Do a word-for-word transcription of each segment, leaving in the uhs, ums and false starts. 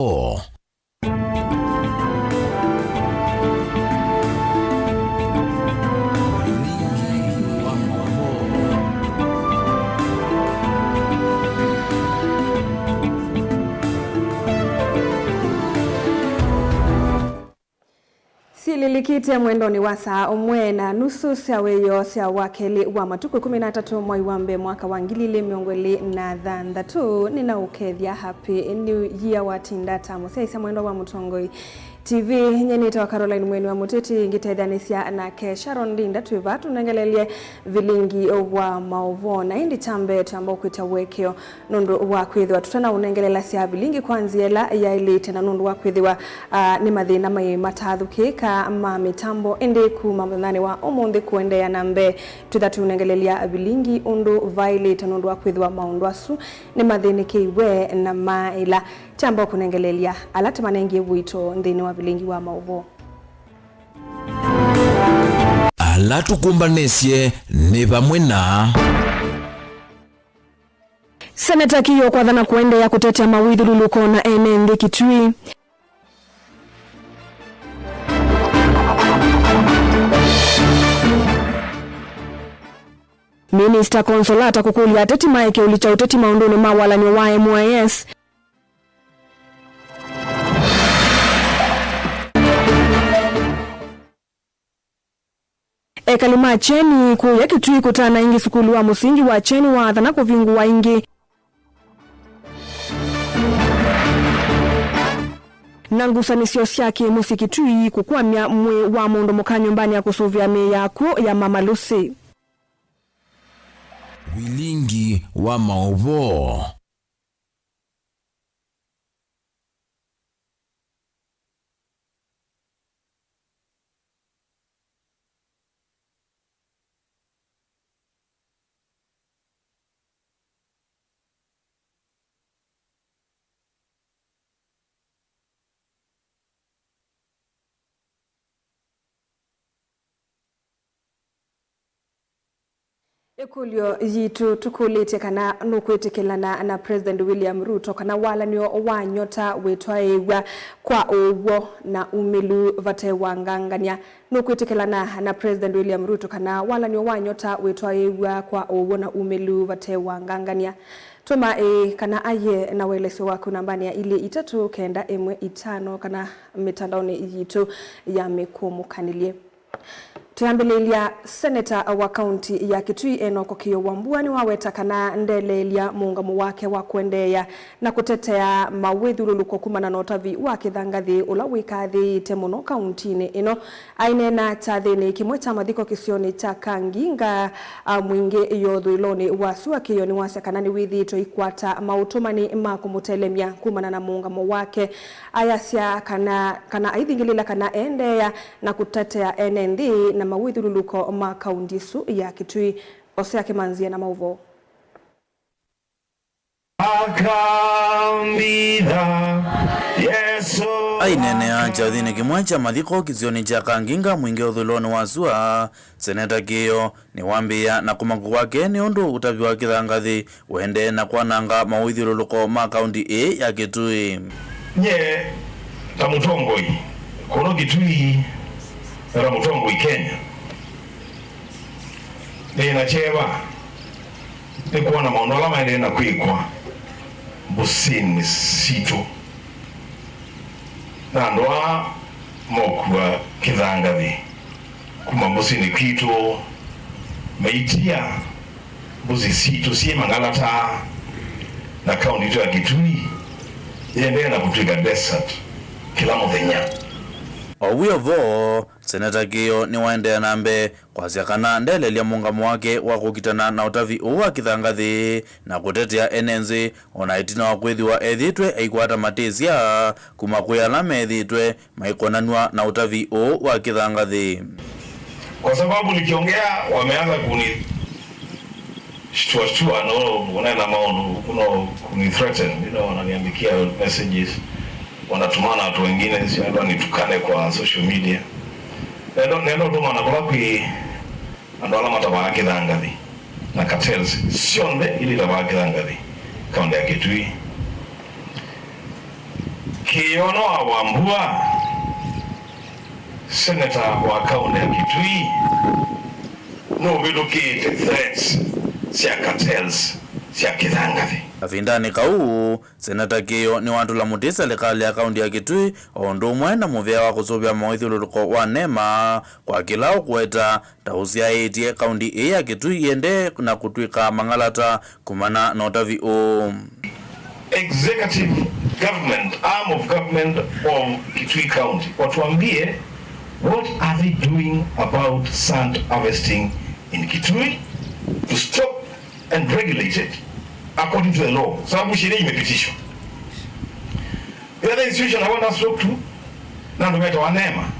Maũvoo. Syĩlĩlĩkĩte mwendonĩ wa saa ũmwe na nusu sya wĩoo sya wakelĩ wa matukũ ĩkũmi na atatũ mwai wa mbee mwaka wa ngili ilĩ mĩongo ĩlĩ na thanthatũ. Nĩnaũkethya Happy New Year watinda ta mũsyaĩĩsya mwendwa wa Mũtongoi T V. Nyie nĩtawa Caroline Mweni wa Mũtĩti, ngĩtethyanĩsya nake Sharon Ndinda twĩ vaa tũnengelelye vilingi wa maũvoo. Na ĩndĩ kya mbee twĩamba ũkwĩtya ũekeo nũndũ wa kwĩthĩwa tũtanaũnengelelasya vilingi kwa nzĩa ĩla yaĩlĩte, na nũndũ wa kwĩthĩwa, ah, nĩ mathĩna maĩ matathũkĩĩka ma mĩtambo, ĩndĩ kuma mũthenyanĩ wa ũmũnthĩ kũendeea na mbee, twĩtha tũiũnengelelya vilingi ũndũ vaĩlĩte, nũndũ wa kwĩthĩwa maũndũ asu nĩmathĩnĩkĩiwe na maaĩla. Kyamba kũnengelelya ala tũmanengie ũito nthĩnĩ wa vilingi wa maũvoo. Ala tũkũmbanĩsye nĩ vamwe na. Seneta Kĩĩo kwathana kũendeea kũtetea mawĩthyũlũlũko na ene nthĩ Kitui. Minista Consolata kũkũlya ateti maeke ũlikya ũteti maũndũnĩ ma walan'yo wa M Y S. Ekali ma Kyeni kũya Kitui kũtana ĩngĩ sukulu wa mũsingi wa Kyeni waathana kũvingũwa ĩngĩ. Na ngusanĩsyo sya kĩ-mũsyĩ Kitui kũkwamya mwĩĩ wa mũndũ mũka nyũmbanĩ ya kũsũvĩa mĩĩ ya akw'ũ ya Mama Lucy. Vilingi wa maũvoo. Ĩkũlyo yitũ, tũkũlĩtye kana nũkwĩtĩkĩlana na President William Ruto kana walan'yo wa nyota wĩtwaĩĩw'a kwa ũw'o na umĩlu vate wangangany'a. Nũkwĩtĩkĩlana na President William Ruto kana walan'yo wa nyota wĩtwaĩĩw'a kwa ũw'o na umĩlu vate wangangany'a? Tũma ĩĩ kana aiee na ũelesyo waku nambanĩ ya ilĩ itatũ kenda ĩmwe itano kana mĩtandaonĩ yitũ ya mĩkũmũkanĩlye. Twĩambĩlĩlya, seneta wa kaunti ya Kitui Enock Kĩĩo Wambua nĩwaweta kana ndeleelya mũũngamo wake wa kũendeea na kũtetea mawĩthyũlũlũko kumana na ũtavi wa kĩthangathĩ ũla wĩkathĩĩte mũno kauntinĩ ĩno. Aineena kyathĩnĩ kĩmwe kya mathiko kĩsionĩ kya Kanginga, a, Mwingĩ ĩũthũĩlonĩ wa sua, Kĩĩo nĩwasya kana nĩwĩthĩĩtwe aikwata maũtũmani ma kũmũtelemya kumana na mũũngamo wake. Ayasya kana, kana aithingĩlĩĩla kana endeea na kũtetea ene nthĩ na mawĩthyũlũlũko ma kaunti ĩsu ya Kitui. Hosea Kĩmanzia na maũvoo. Akambitha Yesũ. Aineenea kyathĩnĩ kĩmwe kya mathiko kĩsionĩ kya Kanginga Mwingĩ ũthũĩlonĩ wa sua, Seneta Kĩĩo nĩwambĩĩa na kũmakwa kwake nĩ ũndũ ũtavi wa kĩthangathĩ ũendee na kwananga mawĩthyũlũlũko ma kaunti ĩĩ ya Kitui. Nyie ta mũtongoi kũno Kitui, na ta mũtongoi Kenya, nĩ na kyeva nĩ kwona maũndũ ala maendee na kwĩkwa mbũsĩnĩ sitũ, na andũ aa mokua kĩthangathĩ kuma mbũsĩnĩ kwitũ, maitia mbũsĩ sitũ syĩ mang'alata, na kaunti itũ ya Kitui yĩendee na kũtw'ĩka desert kĩla mũthenya. O wĩ o vo, Seneta Kĩĩo nĩwaendeea na mbee kwasya kana ndeleelya mũũngamo wake wa kũkitana na ũtavi ũũ wa kĩthangathĩ na kũtetea ene nthĩ, o na ĩtina wa kwĩthĩwa ethĩĩtwe aikwata matĩsya kuma kwĩ ala methĩĩtwe maikonanw'a na ũtavi ũũ wa kĩthangathĩ. Kwa sababu nikiongea wameanza kuni shtua shtua, no, kunena maũndũ, no, kuni threaten, you know, wananiandikia messages, wanatumana watu wengine, sio, hata nitukane kwa social media. Nendo, nendo tuma na kula kwi andũ ala matavaa kĩthangathĩ na cartels syonthe ila itavaa kĩthangathĩ kaunti ya Kitui. Kĩyono wa Wambua, seneta wa kaũntĩ ya Kitui, nũvĩtũkĩte threats sya cartels sya kĩthangathĩ. Kavindanĩ kau, Seneta Kĩyo nĩwatũla mũtĩ silikalĩ ya kaũntĩ ya Kitui o ũndũ ũmwe na mũvĩa wa kũsũvĩa mawĩthyũlũlũko wa NEMA kwa kĩla ũkũweta ta ũsyaĩtye kaũntĩ ĩĩ ya Kitui ĩendee na kũtw'ĩka mang'alata kumana na ũtavi ũũ. Executive government arm of government of Kitui County watuambie, what are they doing about sand harvesting in Kitui to stop and regulate it according to the law? Sababu sheria imepitishwa. The other institution I want us to talk to, na ndio metawa NEMA.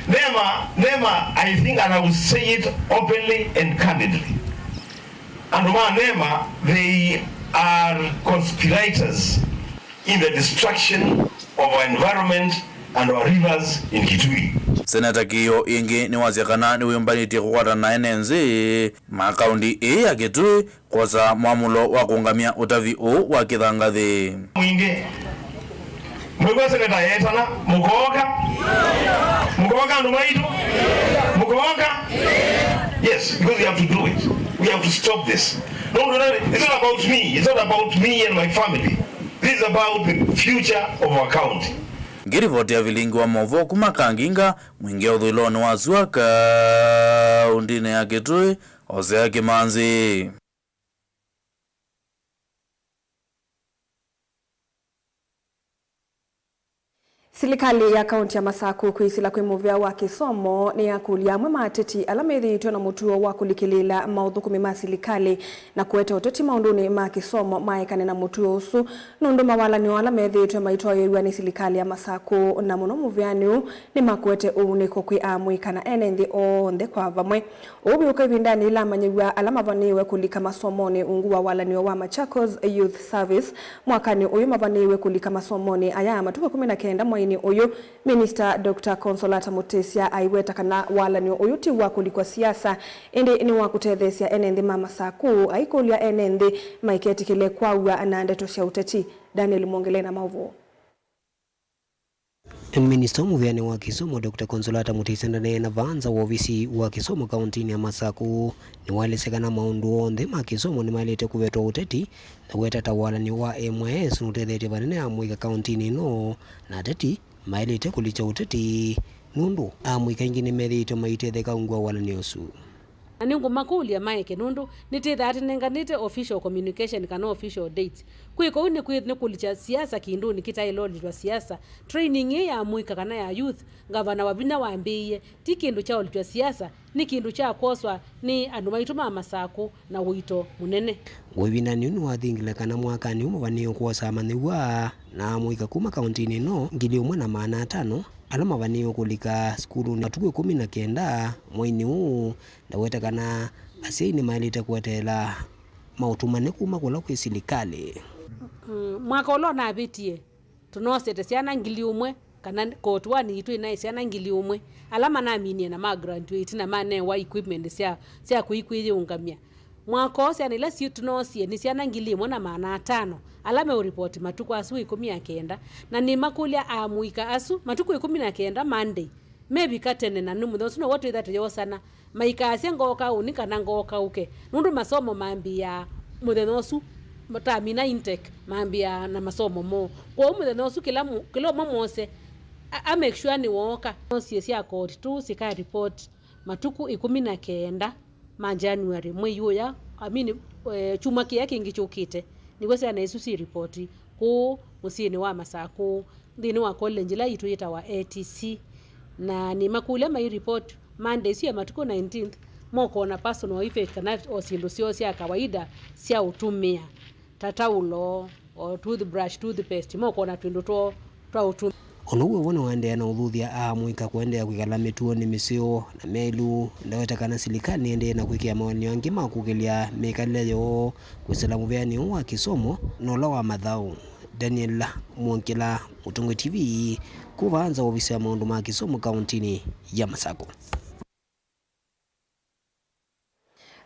NEMA, NEMA, I think, and I will say it openly and candidly, andũ ma NEMA, they are conspirators in the destruction of our environment and our rivers in Kitui. Seneta Kĩyo ĩngĩ nĩwasya kana nĩwĩũmbanĩtye kũkwatana na ene nthĩ ma kaũntĩ ĩĩ ya Kitui kwosa mwamũlo wa kũũngamya ũtavi ũũ wa kĩthangathĩ. Mwingĩ. Mwĩw'a seneta yetana, mũkooka? Mũkooka andũ maitũ? Mũkooka? Yes, because we have to do it. We have to stop this. No, no, no, it's not about me. It's not about me and my family. This is about the future of our county. Ngĩrivoti ya vilingi wa maũvoo kuma Kanginga, mwingĩ ũthũĩlonĩ wa sua kaũntĩnĩ ya Kitui, Hosea Kĩmanzi. Silikalĩ ya kaũntĩ ya Masakũ kwĩsĩla kwĩ mũvĩa wa kĩsomo nĩyakũlya amwe ma ateti ala methĩĩtwe na mũtuo wa kũlikĩlĩĩla maũthũkũmi ma silikalĩ na kũete ũteti maũndũnĩ ma kĩsomo maekane na mũtuo ũsu, nũndũ mawalany'o ala methĩĩtwe maitwaĩĩw'a nĩ silikalĩ ya Masakũ, na mũno mũvĩanĩ ũũ nĩmakũete ũunĩko kwĩ amũika na ene nthĩ onthe kwa vamwe. Ũu wĩũka ĩvindanĩ yĩla amanyĩw'a ala mavanĩĩwe kũlika masomonĩ ungu wa walany'o wa Machakos Youth Service mwakanĩ ũyũ mavanĩĩwe kũlika masomonĩ aya matukũ ĩkũmi na kenda mweinĩ ũyũ. Minista Doctor Consolata Mutisya aiweta kana walany'o ũyũ ti wa kũlikwa siasa, ĩndĩ nĩ wa kũtetheesya ene nthĩ ma Masakũ, aikũlya ene nthĩ maiketĩkĩle kwaw'a na ndeto sya ũteti. Daniel Mwongele na maũvoo. Minista mũvĩanĩ wa kĩsomo, Doctor Consolata Mutisya, ndaneena vaa nza wa ovisi wa kĩsomo kaũntĩnĩ ya Masakũ. Nĩwaelesya kana maũndũ onthe ma kĩsomo nĩmaĩlĩte kũvetwa ũteti, na weta ta walany'o wa M Y S nũtethetye vanene amũika kaũntĩnĩ ĩno, na ateti maĩlĩte kũlikya ũteti, nũndũ amũika aingĩ nĩmethĩĩtwe maitetheka ungu wa walany'o ũsu. Na nĩngũmakũlya maeke, nũndũ nĩtĩthaa tũnenganĩte official communication kana official dates. Kwĩ kũu nĩ kwĩ-, nĩ kũlikya siasa kĩndũnĩ kĩtaĩle ũlikwa siasa. Training ĩĩ ya mũika kana ya youth, ngavana Wavinya wambĩĩie, ti kĩndũ kya ũlikwa siasa, nĩ kĩndũ kya kwoswa nĩ andũ maitũ ma Masakũ na ũito mũnene. Wĩvindanĩ ũũ nĩwathingile kana mwakanĩ ũũ mavanĩĩwe kwosa amanyĩw'a na amũika kuma kaũntĩnĩ ĩno ngili ĩmwe na maana atano ala mavanĩĩwe kũlika sukulunĩ matukũ ĩkũmi na kenda mweinĩ ũũ. Ndaweta kana asyai nĩmaĩlĩte kũeteela maũtũmane kuma kũla kwĩ silikalĩ. Mm, mwaka ũla ũnavĩtie, tũnoosete syana ngili ũmwe, kana koti wa nitũ ĩnaĩ syana ngili ũmwe, ala manaminie na ma graduate na manewa equipment sya, sya kũikwĩyĩũngamya. Mwaka ũũ syana ila syĩ tũnoosie nĩ syana ngili ĩmwe na maana atano, ala meũripoti matukũ asu ĩkũmi na kenda, na nĩmakũlya amũika asu matukũ ĩkũmi na kenda Monday, mevika tene, na nĩ mũthenya ũsu now'o twĩtha tũyosana. Maikaasya, "Ngooka ũnĩ kana ngooka ũke," nũndũ masomo mambĩĩaa mũthenya ũsu, matamina intake, mambĩĩaa na masomo moo. Kwoou mũthenya ũsu kĩla mũ-, kĩla ũmwe mwose, a, a make sure nĩwooka. Noosie sya koti tũũ sika report matukũ ĩkũmi na kenda ma January, mwei ũya, I mean, eh, kyumwa kĩya kĩngĩ kyũkĩte, nĩw'o syana isu syĩ report kũũ mũsyĩnĩ wa Masakũ, nthĩnĩ wa college ĩla yitũ yĩtawa A T C, na nĩmakũlya mai report Monday ĩsu ya matukũ nineteenth, mokona personal effect kana o syĩndũ syoo sya kawaida sya ũtũmĩa, ta taulo, o toothbrush, toothpaste, mokona twĩndũ twoo twa ũtũmĩa. Ona ũu wĩvo nĩwaendeea na ũthuthya amũika kũendeea kwĩkala mĩtuonĩ mĩseo na melu, ndaweta kana silikalĩ nĩendeee na kwĩkĩa mawalany'o angĩ ma kũkĩlya mĩkalĩle yoo kwĩsĩla mũvĩanĩ ũũ wa kĩsomo na ũla wa mathaũ. Daniel Mwongela, Mũtongoi T V, kuma nza wa ovisi ya maũndũ ma kĩsomo kaũntĩnĩ ya Masakũ.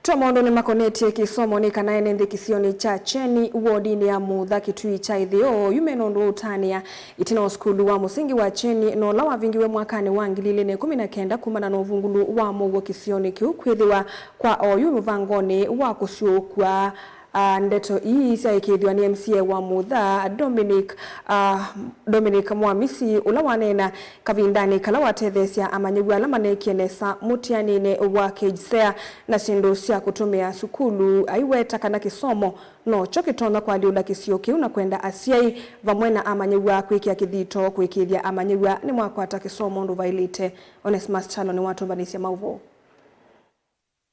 Twa maũndũ nĩ makonetye kĩsomo nĩ kana ene nthĩ kĩsionĩ kya Kyeni, wodinĩ ya Mũtha, Kitui kya Ĩtheo, yu mena ũndũ wa ũtanĩa. Ĩtina wa sukulu wa mũsingi wa Kyeni na ũla wavingiwe mwakanĩ wa ngili ilĩ na ĩkũmi na kenda kumana na ũvungũlu wa mũuo kĩsionĩ kĩu kwĩthĩwa kwa oyu mũvangonĩ wa kũsyũkwa. Ah, ndeto ii syaĩkĩĩthw'a nĩ M C A wa Mũtha, Dominic, ah, Dominic Mwamisi, ũla waneena kavindanĩ kala watetheesya amanyĩw'a ala maneekie nesa mũtianĩnĩ wa KJSEA na syĩndũ sya kũtũmĩa sukulu, aiweta kana kĩsomo nokyo kĩtonya kũalyũla kĩsio kĩu na kwenda asyai vamwe na amanyĩw'a kwĩkĩa kĩthito kũĩkĩĩthya amanyĩw'a nĩmakwata kĩsomo ũndũ vaĩlĩte. Onesmus Kyalo nĩwatũmbanĩsye maũvoo.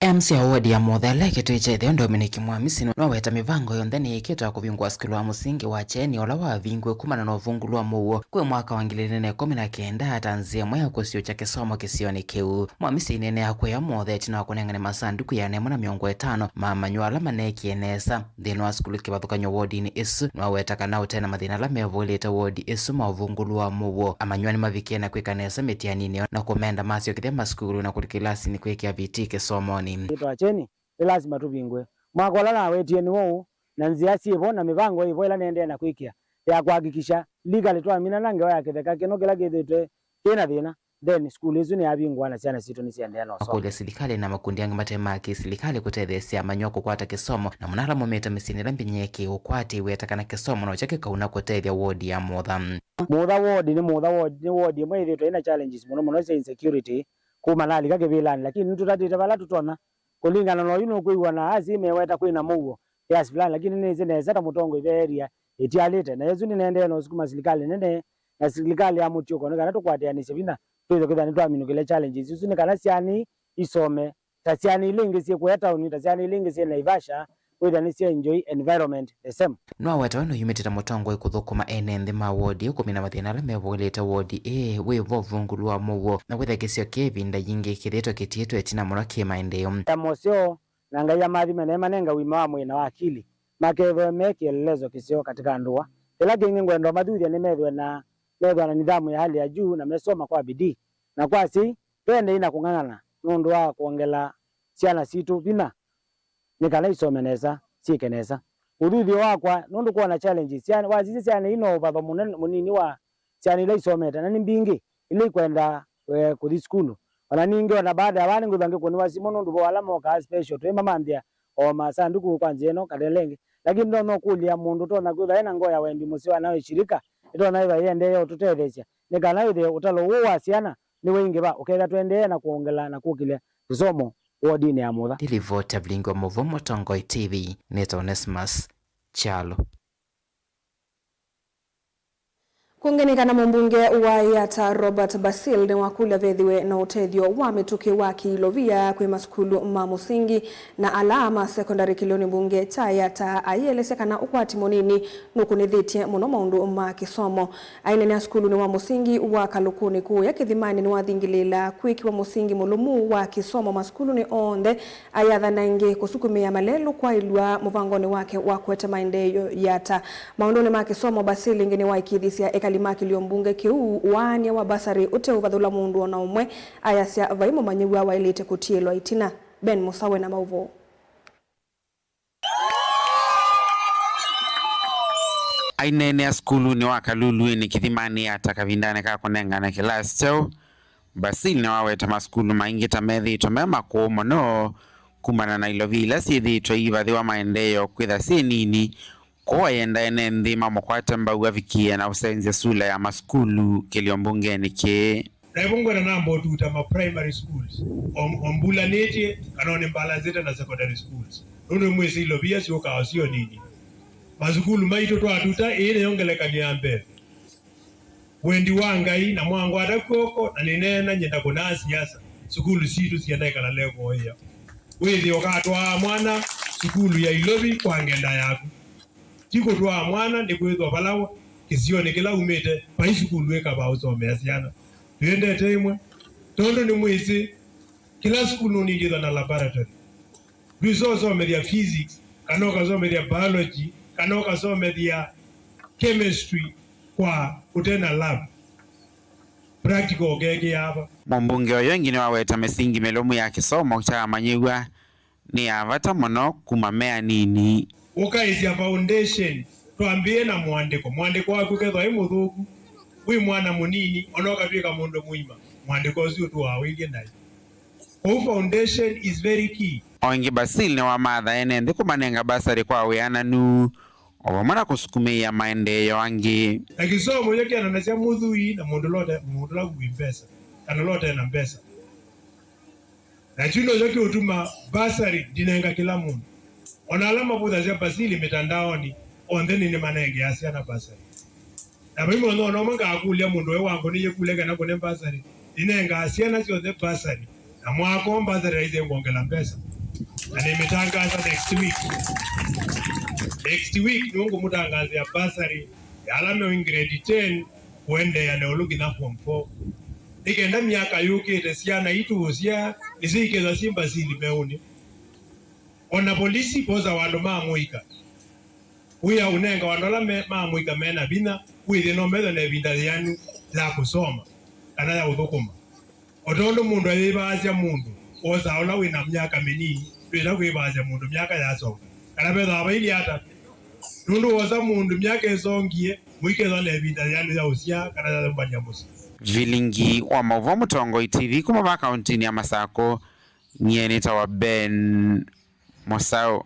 M C A wa wodi ya Mũtha, Kitui kya Ĩtheo, Dominic Mwamisi, nĩwaweta mĩvango yonthe nĩyĩkĩtwe ya kũvingũa sukulu wa mũsingi wa Kyeni ũla wavingiwe kumana na ũvungũlu wa mũuo kwĩ mwaka wa ngili ilĩ na ĩkũmi na kenda ta nzĩa ĩmwe ya kũsyũkya kĩsomo kĩsionĩ kĩu. Mwamisi aineenea kũya Mũtha ĩtina wa kũnengane masanduku ĩana ĩmwe na mĩongo ĩtano ma amanyĩw'a ala maneekie nesa nthĩnĩ wa sukulu kĩvathũkany'o wodinĩ ĩsu. Nĩwaweta kana ũte na mathĩna ala mevoilĩte wodi ĩsu ma ũvungũlu wa mũuo, amanyĩw'a nĩmavikie na kwĩka nesa mĩtianĩnĩ na kũmenda masyokethya masukulu na kũthi kĩlasinĩ kwĩkĩa vitii kĩsomonĩ. Ĩtwa Kyeni, nĩ lasima tũvingũe. Mwako ũla nawetie nĩ ũũ, na nzĩa syĩ vo na mĩvango ĩ vo ĩla nĩendee na kwĩkĩa ya kũhakikisha legally twaminana ngewa ya kĩtheka kĩno kĩla kĩthĩtwe kĩ na thĩna, then sukulu ĩsu nĩyavingũa na syana sitũ nĩsiendee na ũsoma. Makũlya silikalĩ na makundi angĩ mate ma kĩsilikalĩ kũtetheesya amanyĩw'a kũkwata kĩsomo, na mũno ala maumĩte mĩsyĩnĩ ĩla mbinyĩĩe kĩũkwati, aiweta kana kĩsomo nokyo kĩkauna kũtethya wodi ya Mũtha. Mũtha wodi nĩ Mũtha wodi, nĩ wodi ĩmwe ĩthĩtwe ĩna challenges mũno mũno sya insecurity kuma nalika kĩvĩlanĩ, lakini nĩtũtatĩte vala tũtonya. Kũlingana na oyu nũkwĩw'a na asyai meweta kwĩna mũuo kiasi fulani, lakini nĩnĩsĩ nesa ta mũtongoi ve area ĩtialĩte, na ĩsu nĩnendee na ũsukuma silikalĩ nene na silikalĩ ya mũtiũko nĩ kana tũkwatĩanĩsye vinya twĩthwe kwĩthwa nĩtwaminũkĩlya challenges isu nĩ kana syana ii isome ta syana ila ingĩ syĩ kũya taoni, ta syana ila ingĩ syĩ Naivasha, kwĩthwa nĩsya enjoy environment the same. Nĩwaweta we nũyumĩtĩte mũtongoi kũthũkũma ene nthĩ ma wodi ĩĩ kũmina mathĩna ala mevoilĩte wodi ĩĩ wĩ vo ũvungũlu wa mũuo, na kwĩthĩa kĩsio kĩ ĩvinda yingĩ kĩthĩĩtwe kĩtiĩtwe ĩtina mũno kĩ maendeeo. Ya moseo, na Ngai amathime na ĩmanenga ũima wa mwĩĩ na wa akili, makethĩwe me kĩelelezo kĩseo katika ndũa. Kĩla kĩngĩ ngwenda ũmathuthya nĩmethĩwe na methĩwa na nidhamu ya hali ya juu na mesoma kwa bidii. Na kwa asyai, tũendei na kũng'ang'ana nũndũ wa kwongela syana sitũ vinya nĩ kana isome nesa, syĩke nesa. Ũthuthyo wakwa, nũndũ kwona challenges, syana, wasisya syana ii no ũvatho mũnene, mũnini wa syana ila isomete, na nĩ mbingĩ ila ikwenda, eh, kũthi sukulu. Ona ningĩ, ona baada ya vaa nĩngwĩthwa ngĩkũnĩwa simũ nũndũ vo ala mokaa special, twĩmamanthĩa o masanduku kwa nzĩa ĩno kana ĩla ĩngĩ. Lakini ndonya ũkũlya mũndũ ũtonya kwĩthwa ena ngoo ya wendi mũseo na ĩshirika ĩtonya ĩva ĩendee ũtũtetheesya nĩ kana wĩthĩe ũtalo ũũ wa syana nĩwaingĩva, ũkethĩa tũendee na kwongela na kũkĩlya kĩsomo wodinĩ ya Mũtha. Nĩ livoti ya vilingi wa mũvoo Mũtongoi T V, nĩtawa Onesmus Kyalo. Kũngĩ nĩ kana mũmbunge wa Yatta Robert Basil nĩwakũlya vethĩwe na ũtethyo wa mĩtũkĩ wa kĩilovia kwĩ masukulu ma mũsingi na ala ma sekondalĩ kĩlĩonĩ mbunge kya Yatta, aielesya kana ũkwati mũnini nũkũnĩthĩtye mũno maũndũ ma kĩsomo. Aineenea sukulunĩ wa mũsingi wa Kalũkũnĩ kũũya Kĩthimanĩ nĩwathingĩlĩĩla kwĩkĩwa mũsingi mũlũmu wa kĩsomo masukulunĩ onthe, ayathana ĩngĩ kũsukumĩa malelũ kwaĩlw'a mũvangonĩ wake wa kũete maendeeo Yatta. Maũndũnĩ ma kĩsomo, Basil ĩngĩ nĩwaĩkĩĩthisye ekali ma kĩlio mbunge kĩu waania wa basarĩ ũteũvathũla mũndũ o na ũmwe, ayasya vai mũmanyĩw'a waĩlĩte kũtiĩlwa ĩtina. Ben Mũsawe na maũvoo. Aineenea sukulunĩ wa Kaluluĩnĩ Kĩthimanĩ Yatta kavindanĩ ka kũnengane kĩlasi kyeũ, Basil nĩwaweta masukulu maingĩ ta methĩĩtwe me makũũ mũno kumana na ilovia ila syĩthĩĩtwe iivathĩwa maendeeo kwĩtha syĩ nini, kwoou ayenda ene nthĩ mamũkwate mbau avikĩe na ũsenzya sula ya masukulu kĩlio mbungenĩ kĩĩ. Na ĩvo ngwenda namba ũtuta ma primary schools, o, o mbulanĩtye kana o nĩ mbalanzĩte na secondary schools. Nũndũ nĩmwĩsĩ ilovia syũkaa o syo nini. Masukulu maitũ twatuta, ĩĩ nĩyo ngelekany'o ya mbee. Wendi wa Ngai, na mwangwata kw'oko, na nĩneena nyenda kũnaa siasa, sukulu sitũ sienda ĩkala level ĩyo. Wĩthĩe ũkatwaa mwana sukulu ya ilovi kwa ngenda yaku. Ti kũtwaa mwana nĩ kwĩthwa vala kĩsionĩ kĩla umĩte vai sukulu ĩkavaa ũsomea syana. Twĩendete ĩmwe, tondũ nĩmwĩsĩ kĩla sukulu nũningĩthwa na laboratory. Ndwĩsa ũsomethya physics, kana ũkasomethya biology, kana ũkasomethya chemistry kwa ũte na lab. Practical ũkekĩa ava. Mũmbunge ũyũ ĩngĩ nĩwaweta mĩsingi mĩlũmu ya kĩsomo kya amanyĩw'a nĩ ya vata mũno kuma me anini. Ũkaĩsya foundation, twambĩĩe na mũandĩko. Mũandĩko waku ũkethwa wĩ mũthũku, wĩ mwana mũnini, ona ũkatw'ĩka mũndũ mũima, mũandĩko ũsu ũtũaa wĩilye naĩ. Kwoou foundation is very key. O ĩngĩ, Basil nĩwamatha ene nthĩ kũmanenga mbasarĩ kwa wĩananu, o vamwe na kũsukumĩĩa maendeeo angĩ. Na kĩsomo kyo kĩananasya mũthwii na mũndũ ũla ũte, mũndũ ũla wĩ mbesa, kana ũla ũte na mbesa. Na kyu nokyo kĩũtuma mbasarĩ ndinenga kĩla mũndũ. O na ala mavũthasya mbasili mĩtandaonĩ, onthe nĩnĩmanengea syana mbasarĩ. Na vai mũthenya o na ũmwe ngakũlya mũndũ ũyũ wangũnĩie kũlya kana ngũne mbasarĩ, nĩnengaa syana syonthe mbasarĩ. Na mwaka ũũ mbasarĩ aisye ngwongela mbesa. Na nĩmĩtangaasa next week. Next week nĩngũmũtangaasĩa mbasarĩ ya ala meũ grade ten kũendeea na ĩũlũ nginya form four. Nĩ kenda myaka yũkĩte syana ii tũũsyaa nĩsyo ikethwa syĩ mbasili meũnĩ. O na volisi vosawa andũ ma mũika. Wĩa ũnengawa andũ ala me, ma mũika me na vinya, wĩthĩe no methwe na ĩvinda yĩanu ya kũsoma kana ya ũthũkũma. O tondũ mũndũ ayĩvaasya mũndũ, wosaa ũla wĩ na myaka mĩnini, ndwĩsa kwĩvaasya mũndũ myaka yasonga. Kana vethĩwa vailyĩ ata, nũndũ wosa mũndũ myaka ĩsongie, mũikethwa na ĩvinda yĩanu ya ũsyaa kana ya yũmbany'a mũsyĩ. Vilingi wa maũvoo Mũtongoi T V kuma vaa kauntinĩ ya Masakũ, nyie nĩtawa Ben Mũsaũ.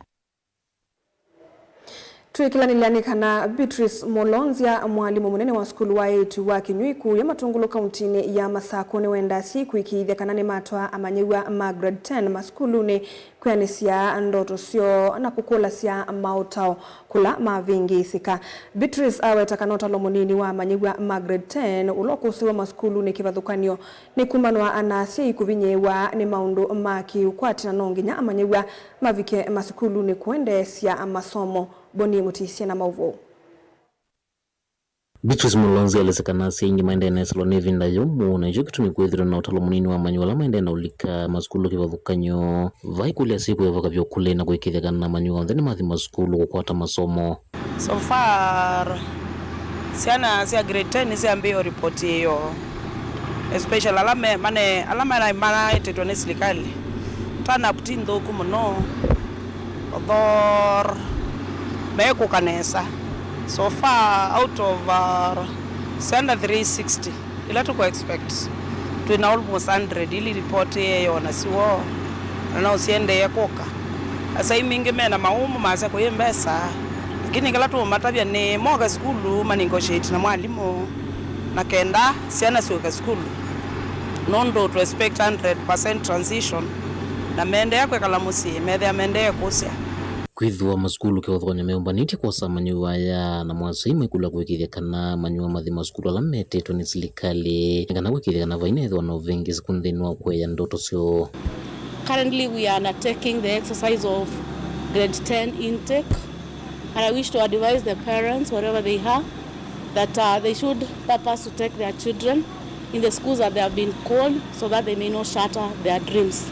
Twĩkĩlanĩlya nĩ kana Beatrice Mulonzya, mwalimũ mũnene wa sukulu wa eĩtu wa Kĩnyũi kũũya Matũngũlũ kauntinĩ ya Masakũ, nĩwendaa asyai kũĩkĩĩthya kana nĩmatwaa amanyĩw'a ma grade ten masukulunĩ kwĩanĩsya ndoto syoo na kũkũlasya maũtao kũla mavĩngĩĩsĩka. Beatrice aweta kana ũtalo mũnini wa amanyĩw'a ma grade ten ũla ũkũsĩw'a masukulunĩ kĩvathũkany'o nĩ kumanwa na asyai kũvinyĩĩwa nĩ maũndũ ma kĩ-ũkwati, na no nginya amanyĩw'a mavike masukulunĩ kũendeesya masomo. Boni Mũtisye na maũvoo. Beatrice Mulonzi aelesya kana asyai aingĩ maendee nesĩlwa nĩ ĩvinda yũmũ, na nĩkyo kĩtumi kwĩthĩwa na ũtalo mũnini wa amanyĩw'a ala maendee na ũlika masukulu kĩvathũkany'o. Vai kũlya asyai kwĩvoka vyũ kũlĩ na kũĩkĩĩthya kana amanyĩw'a onthe nĩmathi masukulu kũkwata masomo. So far, syana sya grade ten nĩsyambĩĩe ũripoti ĩyoo, especially ala me, mane, ala manaĩ, manaĩtĩtwe nĩ silikalĩ. Turn up ti nthũku mũno, although meekũka nesa. So far, out of, uh, syana three sixty, ila tũkũ expect, twĩ na almost hundred ili report ĩyoo na siw'o, na no siendee kũka. Asyai aingĩ me na mawũmũ masya kũyĩ mbesa, lakini kĩla tũũmatavya nĩ moke sukulu ma negotiate na mwalimũ na kenda syana syũke sukulu, nũndũ tũ expect hundred percent transition, na meendeea kwĩkala mũsyĩ methĩa mendee kũsya. Kwĩthĩwa masukulu kĩvathũkany'o meũmbanĩtye kwosa amanyĩw'a aya, namo asyai maikũlw'a kũĩkĩĩthya kana amanyĩw'a mathi masukulu ala metĩtwe nĩ silikalĩ, nĩ kana kũĩkĩĩthya kana vainethĩwa na ũvĩngĩĩsĩku nthĩnĩ wa kũea ndoto syoo. Currently, we are undertaking the exercise of grade ten intake, and I wish to advise the parents, wherever they are, that, uh, they should purpose to take their children in the schools that they have been called so that they may not shatter their dreams.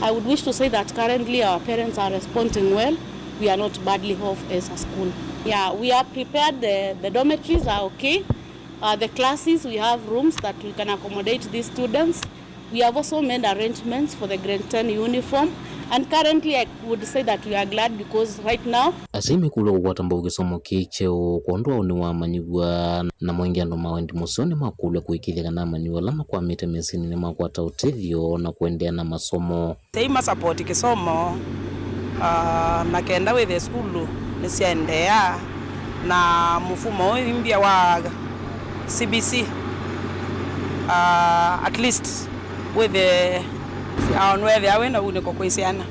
I would wish to say that currently our parents are responding well. We are not badly off as a school. Yeah, we are prepared. The, the dormitories are okay. Uh, the classes, we have rooms that we can accommodate these students. We have also made arrangements for the grade ten uniform, and currently I would say that we are glad because right now. Asyai maikũlw'a kũkwata mbau kĩsomo kĩĩ kyeũ kwondũ wa ũnĩ wa amanyĩw'a, namo aingĩ andũ ma wendi mũseo nĩmakũlw'a kũĩkĩĩthya kana amanyĩw'a ala makwamĩte mĩsyĩnĩ nĩmakwata ũtethyo na kũendeea na masomo. Asyai ma support kĩsomo, ah, na kenda wĩthĩe sukulu nĩsyaendeea na mũfumo ũyũ imbya wa C B C, ah, at least wĩthĩe, ah, nũethĩawa wĩ na unĩko kwĩ syana.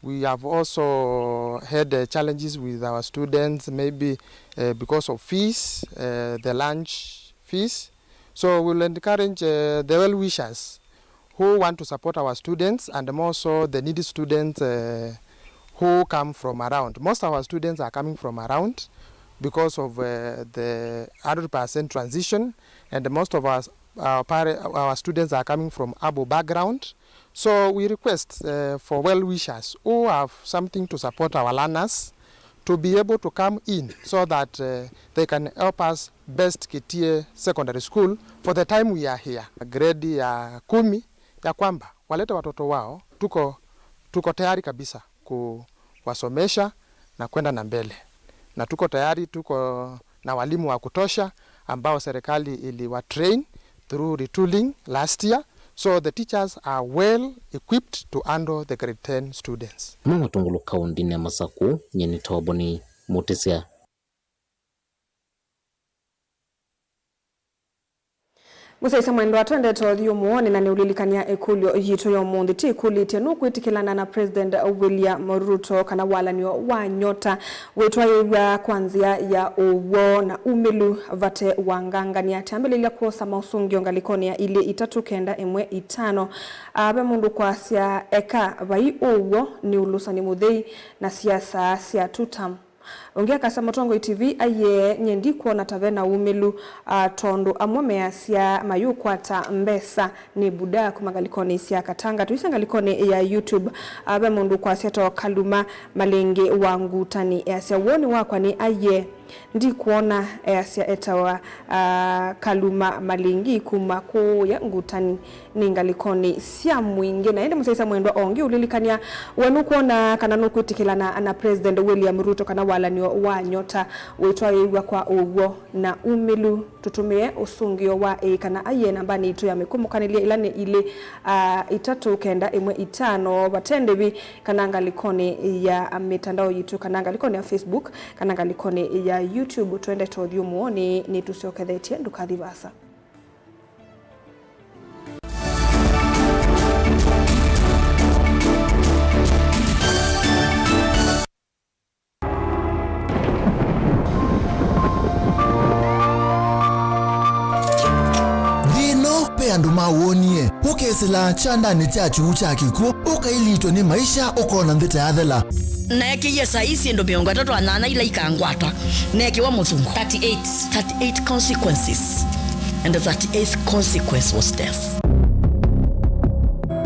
We have also had, uh, challenges with our students, maybe, uh, because of fees, uh, the lunch fees. So we'll encourage, uh, the well-wishers who want to support our students and more so the needy students, uh, who come from around. Most of our students are coming from around because of, uh, the hundred percent transition, and most of our, our, pare-, our students are coming from abo background. So we request, uh, for well-wishers who have something to support our learners to be able to come in so that, uh, they can help us best Kitie Secondary School for the time we are here. Grade ya kumi ya kwamba walete watoto wao, tuko tuko tayari kabisa kuwasomesha na kwenda na mbele. Na tuko tayari, tuko na walimu wa kutosha ambao serikali iliwa train through retooling last year. So the teachers are well equipped to handle the grade ten students. Kuma Matungulu kaũntĩnĩ ya Masaku, nyie nĩ Toboni Mutisya. Mũsyaĩĩsya mwendwa, twendete ũthyũ mũonĩ na nĩũlilikany'a ĩkũlyo yitũ ya ũmũnthĩ. Tĩkũlĩtye, nũkwĩtĩkĩlana na President William Ruto kana walan'yo wa nyota wĩtwaĩĩw'a kwa nzĩa ya ũw'o na umĩlu vate wangangany'a? Kyambĩlĩlya kwosa maũsũngĩo ngalĩkonĩ ya ilĩ itatũ kenda ĩmwe itano. Aa, ve mũndũ kwasya, eka vai ũw'o, nĩ ũlũsani mũthei na siasa sya two term. Ũngĩ akasya Mũtongoi T V aiee, nyie ndikwona ta ve na umĩlu, a, tondũ amwe measya mayũkwata mbesa nĩ buda kuma ngalĩkonĩ sya Katanga. Tũisye ngalĩkonĩ ya YouTube, a, ve mũndũ kwasya to Kaluma Malĩngĩ wa Ngutani easya, woni wakwa nĩ aiee, ndikwona, easya etawa, a, Kaluma Malĩngĩ kuma kũũya Ngutani nĩ ngalĩkonĩ sya mwingĩ. Na ĩndĩ mũsyaĩĩsya mwendwa, o ũngĩ ũlilikany'a, we nũkwona kana nũkwĩtĩkĩlana na President William Ruto kana walan'yo wa nyota wĩtwaĩĩw'a kwa ũw'o na umĩlu? Tũtũmĩe ũsũngĩo wa ĩĩ kana aiee nambanĩ itũ ya mĩkũmũkanĩlye ĩla nĩ ilĩ, a, itatũ kenda ĩmwe itano. Vate ndĩvi kana ngalĩkonĩ ya mĩtandao yitũ kana ngalĩkonĩ ya Facebook kana ngalĩkonĩ ya YouTube. Twendete ũthyũ mũonĩ, nĩtũsyokethetye, ndũkathi vaasa. Nthĩ ĩno ve andũ mawonie, ũkesĩla kyandanĩ kya kyuu kya kĩkw'ũ, ũkailitwe nĩ maisha, ũkona nthĩ ta yathela. Naekĩie saa ii syĩndũ mĩongo ĩtatũ na nyanya ila ikangwata, neekĩwa mũthungo. Thirty-eight. Thirty-eight consequences. And the thirty-eighth consequence was death.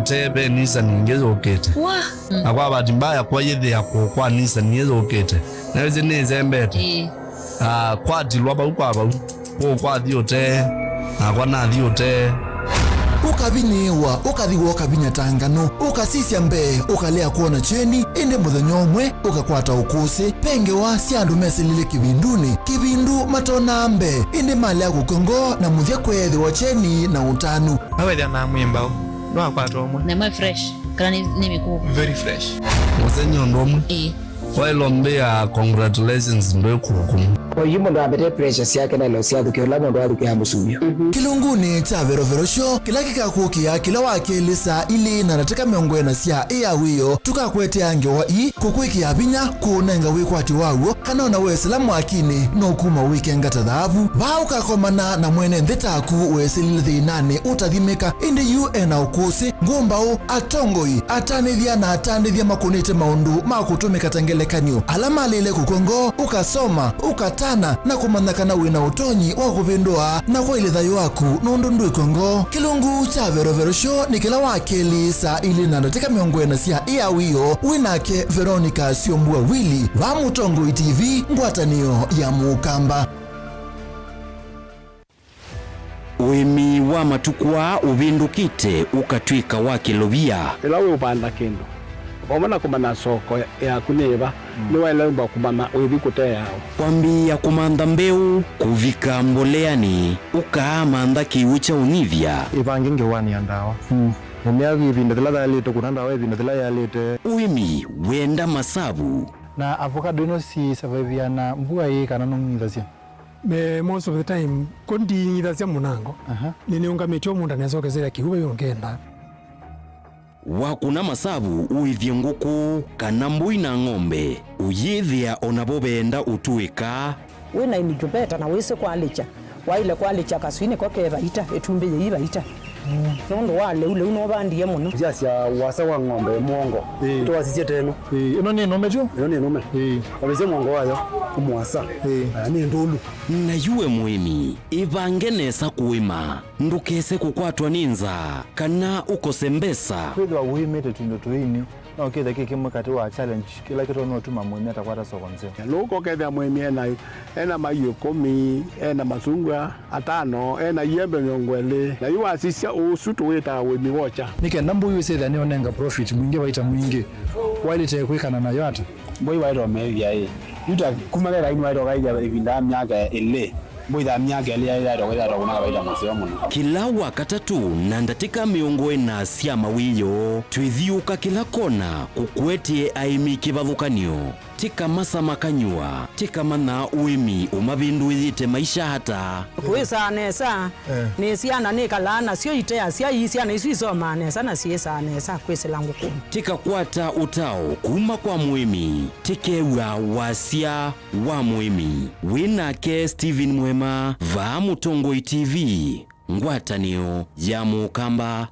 Teve Nissan ingĩ yũkĩte. Wa? Na kwa bahati mbaya, kwa yĩthĩa kũũ kwa Nissan ĩyũkĩte, na ĩsĩ nĩĩsembete. Ĩĩ. Ah, kwatilwa vau kwa vau. Kũũ kwathi ũtee, nakwa nathi ũtee. Ũkavinyĩĩwa, ũkathi wokavinya ta nganũ, ũkasisya mbee, ũkalea kwona kyeni, ĩndĩ mũthenya ũmwe ũkakwata ũkũsĩ. Ve ngewa sya andũ mesĩlile kĩvindunĩ, kĩvindu matonaa mbee, ĩndĩ malea kũkw'a ngoo na mũthya kweethĩwa kyeni na ũtanu. Nawethĩa na mwĩmbaũ, nwakwata ũmwe. Na ĩmwe fresh, kana nĩ, nĩ mĩkũũ? Very fresh. Mũsenyi ũndũ ũmwe. Ĩĩ. Waĩlwa mbĩa congratulations ndwĩ kũkũ. Oyu mũndũ ambete pressure syake na ilo syathukĩa ũla mũndũ athukĩa mũsumio. Kĩlungunĩ kya Verovero Show, kĩla kĩkakũkĩa kĩla wa kelĩ saa ilĩ na ndatĩka mĩongo ĩna sya ĩ ya wĩoo, tũkakũetea ngewa ii, kũkwĩkĩa vinya, kũũnenga wĩkwatyo wa w'o, kana ona wesĩla mwakinĩ, no kuma wĩkenga ta thaavu. Vaa ũkakomana na mwene nthĩ taku wesĩlile thĩnanĩ ũtathimĩka, ĩndĩ yu e na ũkũsĩ, ngũmbaũ, atongoi, atanĩthya na atanĩthya makũnĩte maũndũ ma kũtũmĩka ta ngelekany'o, ala malĩle kũkw'a ngoo, ũkasoma, ũkatana, na kũmanya kana wĩ na ũtonyi wa kũvĩndũa na kwaĩlya thayũ waku nũndũ ndwĩkw'a ngoo. Kĩlungu kya Verovero Show nĩ kĩla wa kelĩ saa ilĩ na ndatĩka mĩongo ĩna sya ĩ ya wĩoo, wĩ nake Veronica Syombua Willy, va Mũtongoi T V, ngwatanĩo ya Mũkamba. Ũĩmi wa matukũ aa ũvĩndũkĩte ũkatw'ĩka wa kĩlovia. Ĩla wĩũvanda kĩndũ, vamwe na kũmanya soko yaku nĩ ĩva, nĩwaĩle wĩmba kũmanya ũithi kũteawa. Kwambĩĩa kũmantha mbeũ, kũvika mboleanĩ, ũkaamantha kĩw'ũ kya ũnyivya. Ĩvange ngewanĩ ya ndawa. Mũmĩa ĩvinda yĩla yaĩlĩte, kũna ndawa ĩvinda yĩla yaĩlĩte. Ũĩmi wenda masavu. Na avocado ĩno si survive na mbua ĩĩ kana nũng'ithasya? Me, most of the time, ko ndiing'ithasya mũnango. Aha. Nĩnĩũngamĩtye o mũũnda nesokesela kĩw'ũ vai ũngenda. Wakũna masavu ũĩthye ngũkũ, kana mbũi na ng'ombe, ũyĩthĩa o navo veenda ũtũĩka. Wĩ na incubator na wĩsĩ kwalĩkya. Waĩle kwalĩkya kaswii nĩko ke vaita, ĩtumbĩ yĩi vaita. Nũndũ wa lĩu, lĩu nũvandie mũno. Ndyasya ũasa wa ng'ombe mũongo. Ĩĩ. Tũwasisye teno. Ĩĩ, ĩno nĩ nũme tu? Ĩno nĩ nũme. Ĩĩ. Wavĩsya mũongo wayo, ũmũasa. Ĩĩ. Aya nĩ ndũlu. Na yu we mũĩmi, ĩvange nesa kũĩma. Ndũkese kũkwatwa nĩ nzaa, kana ũkose mbesa. Kwĩthĩwa wĩmĩte tũindo tũini, No kĩthe kĩ kĩmwe katĩ wa challenge kĩla kĩtonya ũtuma mũĩmi atakwata soko nzeo. Lũka ũkethĩa mũĩmi ena, ena maiũ ĩkũmi, ena masungwa atano, ena iembe mĩongo ĩlĩ, na yu wasisya ũsu tũwĩtaa ũĩmi wokya. Nĩ kenda mbũi ĩse ĩthĩa nĩyonenga profit mwingĩ, vaita mwingĩ, waĩlĩte kwĩkana nayo ata? Mbũi waĩle ũmĩĩthya ĩ, yu ta kuma kekainĩ waĩle ũkaĩthya ĩvinda ya myaka ĩlĩ. Mbũi ya myaka ĩlĩ yaĩ yaĩle kwĩthĩwa ĩtonya kũnenga vaita mũseo mũno. Kĩla Wakatatũ na ndatĩka mĩongo ĩna sya mawĩoo, twĩthiũũka kĩla kona kũkũetee aĩmi kĩvathũkany'o. Tĩkamasa makanywa, tĩkamanya ũĩmi ũmavĩndũĩĩte maisha ata. Kwĩsaa nesa, nĩsya na nĩkalaa nasyo iteasya, ii syana isu isomaa nesa na syĩsaa nesa kwĩsĩla ngũkũnĩ. Tĩkakwata ũtao kuma kwa mũĩmi, tĩkew'a wasya wa mũĩmi. Wĩ nake Stephen Mwema, vaa Mũtongoi T V, ngwatanĩo ya Mũkamba.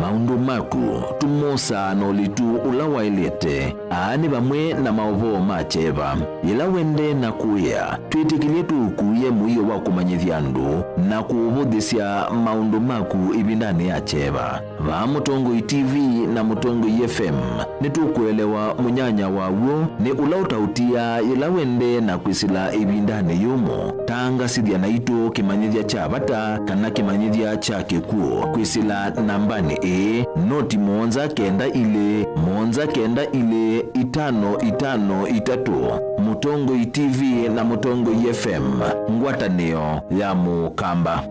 Maũndũ maku tũmosaa na ũlitu ũla waĩlĩte. Aa nĩ vamwe na maũvoo ma kyeva. Yĩla wendee na kũĩa, twĩtĩkĩlye tũũkuĩe mũio wa kũmanyĩthya andũ na kũũvũthĩsya maũndũ maku ĩvindanĩ ya kyeva. Vaa Mũtongoi T V na Mũtongoi F M, nĩtũkũelewa mũnyanya wa w'o nĩ ũla ũtaũtiaa yĩla wendee na kwĩsĩla ĩvindanĩ yũmũ. Tangasĩthya naitũ kĩmanyĩthya kya vata kana kĩmanyĩthya kya kĩkw'ũ kwĩsĩla nambanĩ ĩĩ, noti mũonza kenda ilĩ, mũonza kenda ilĩ, itano itano itatũ. Mũtongoi T V na Mũtongoi F M, ngwatanĩo ya Mũkamba.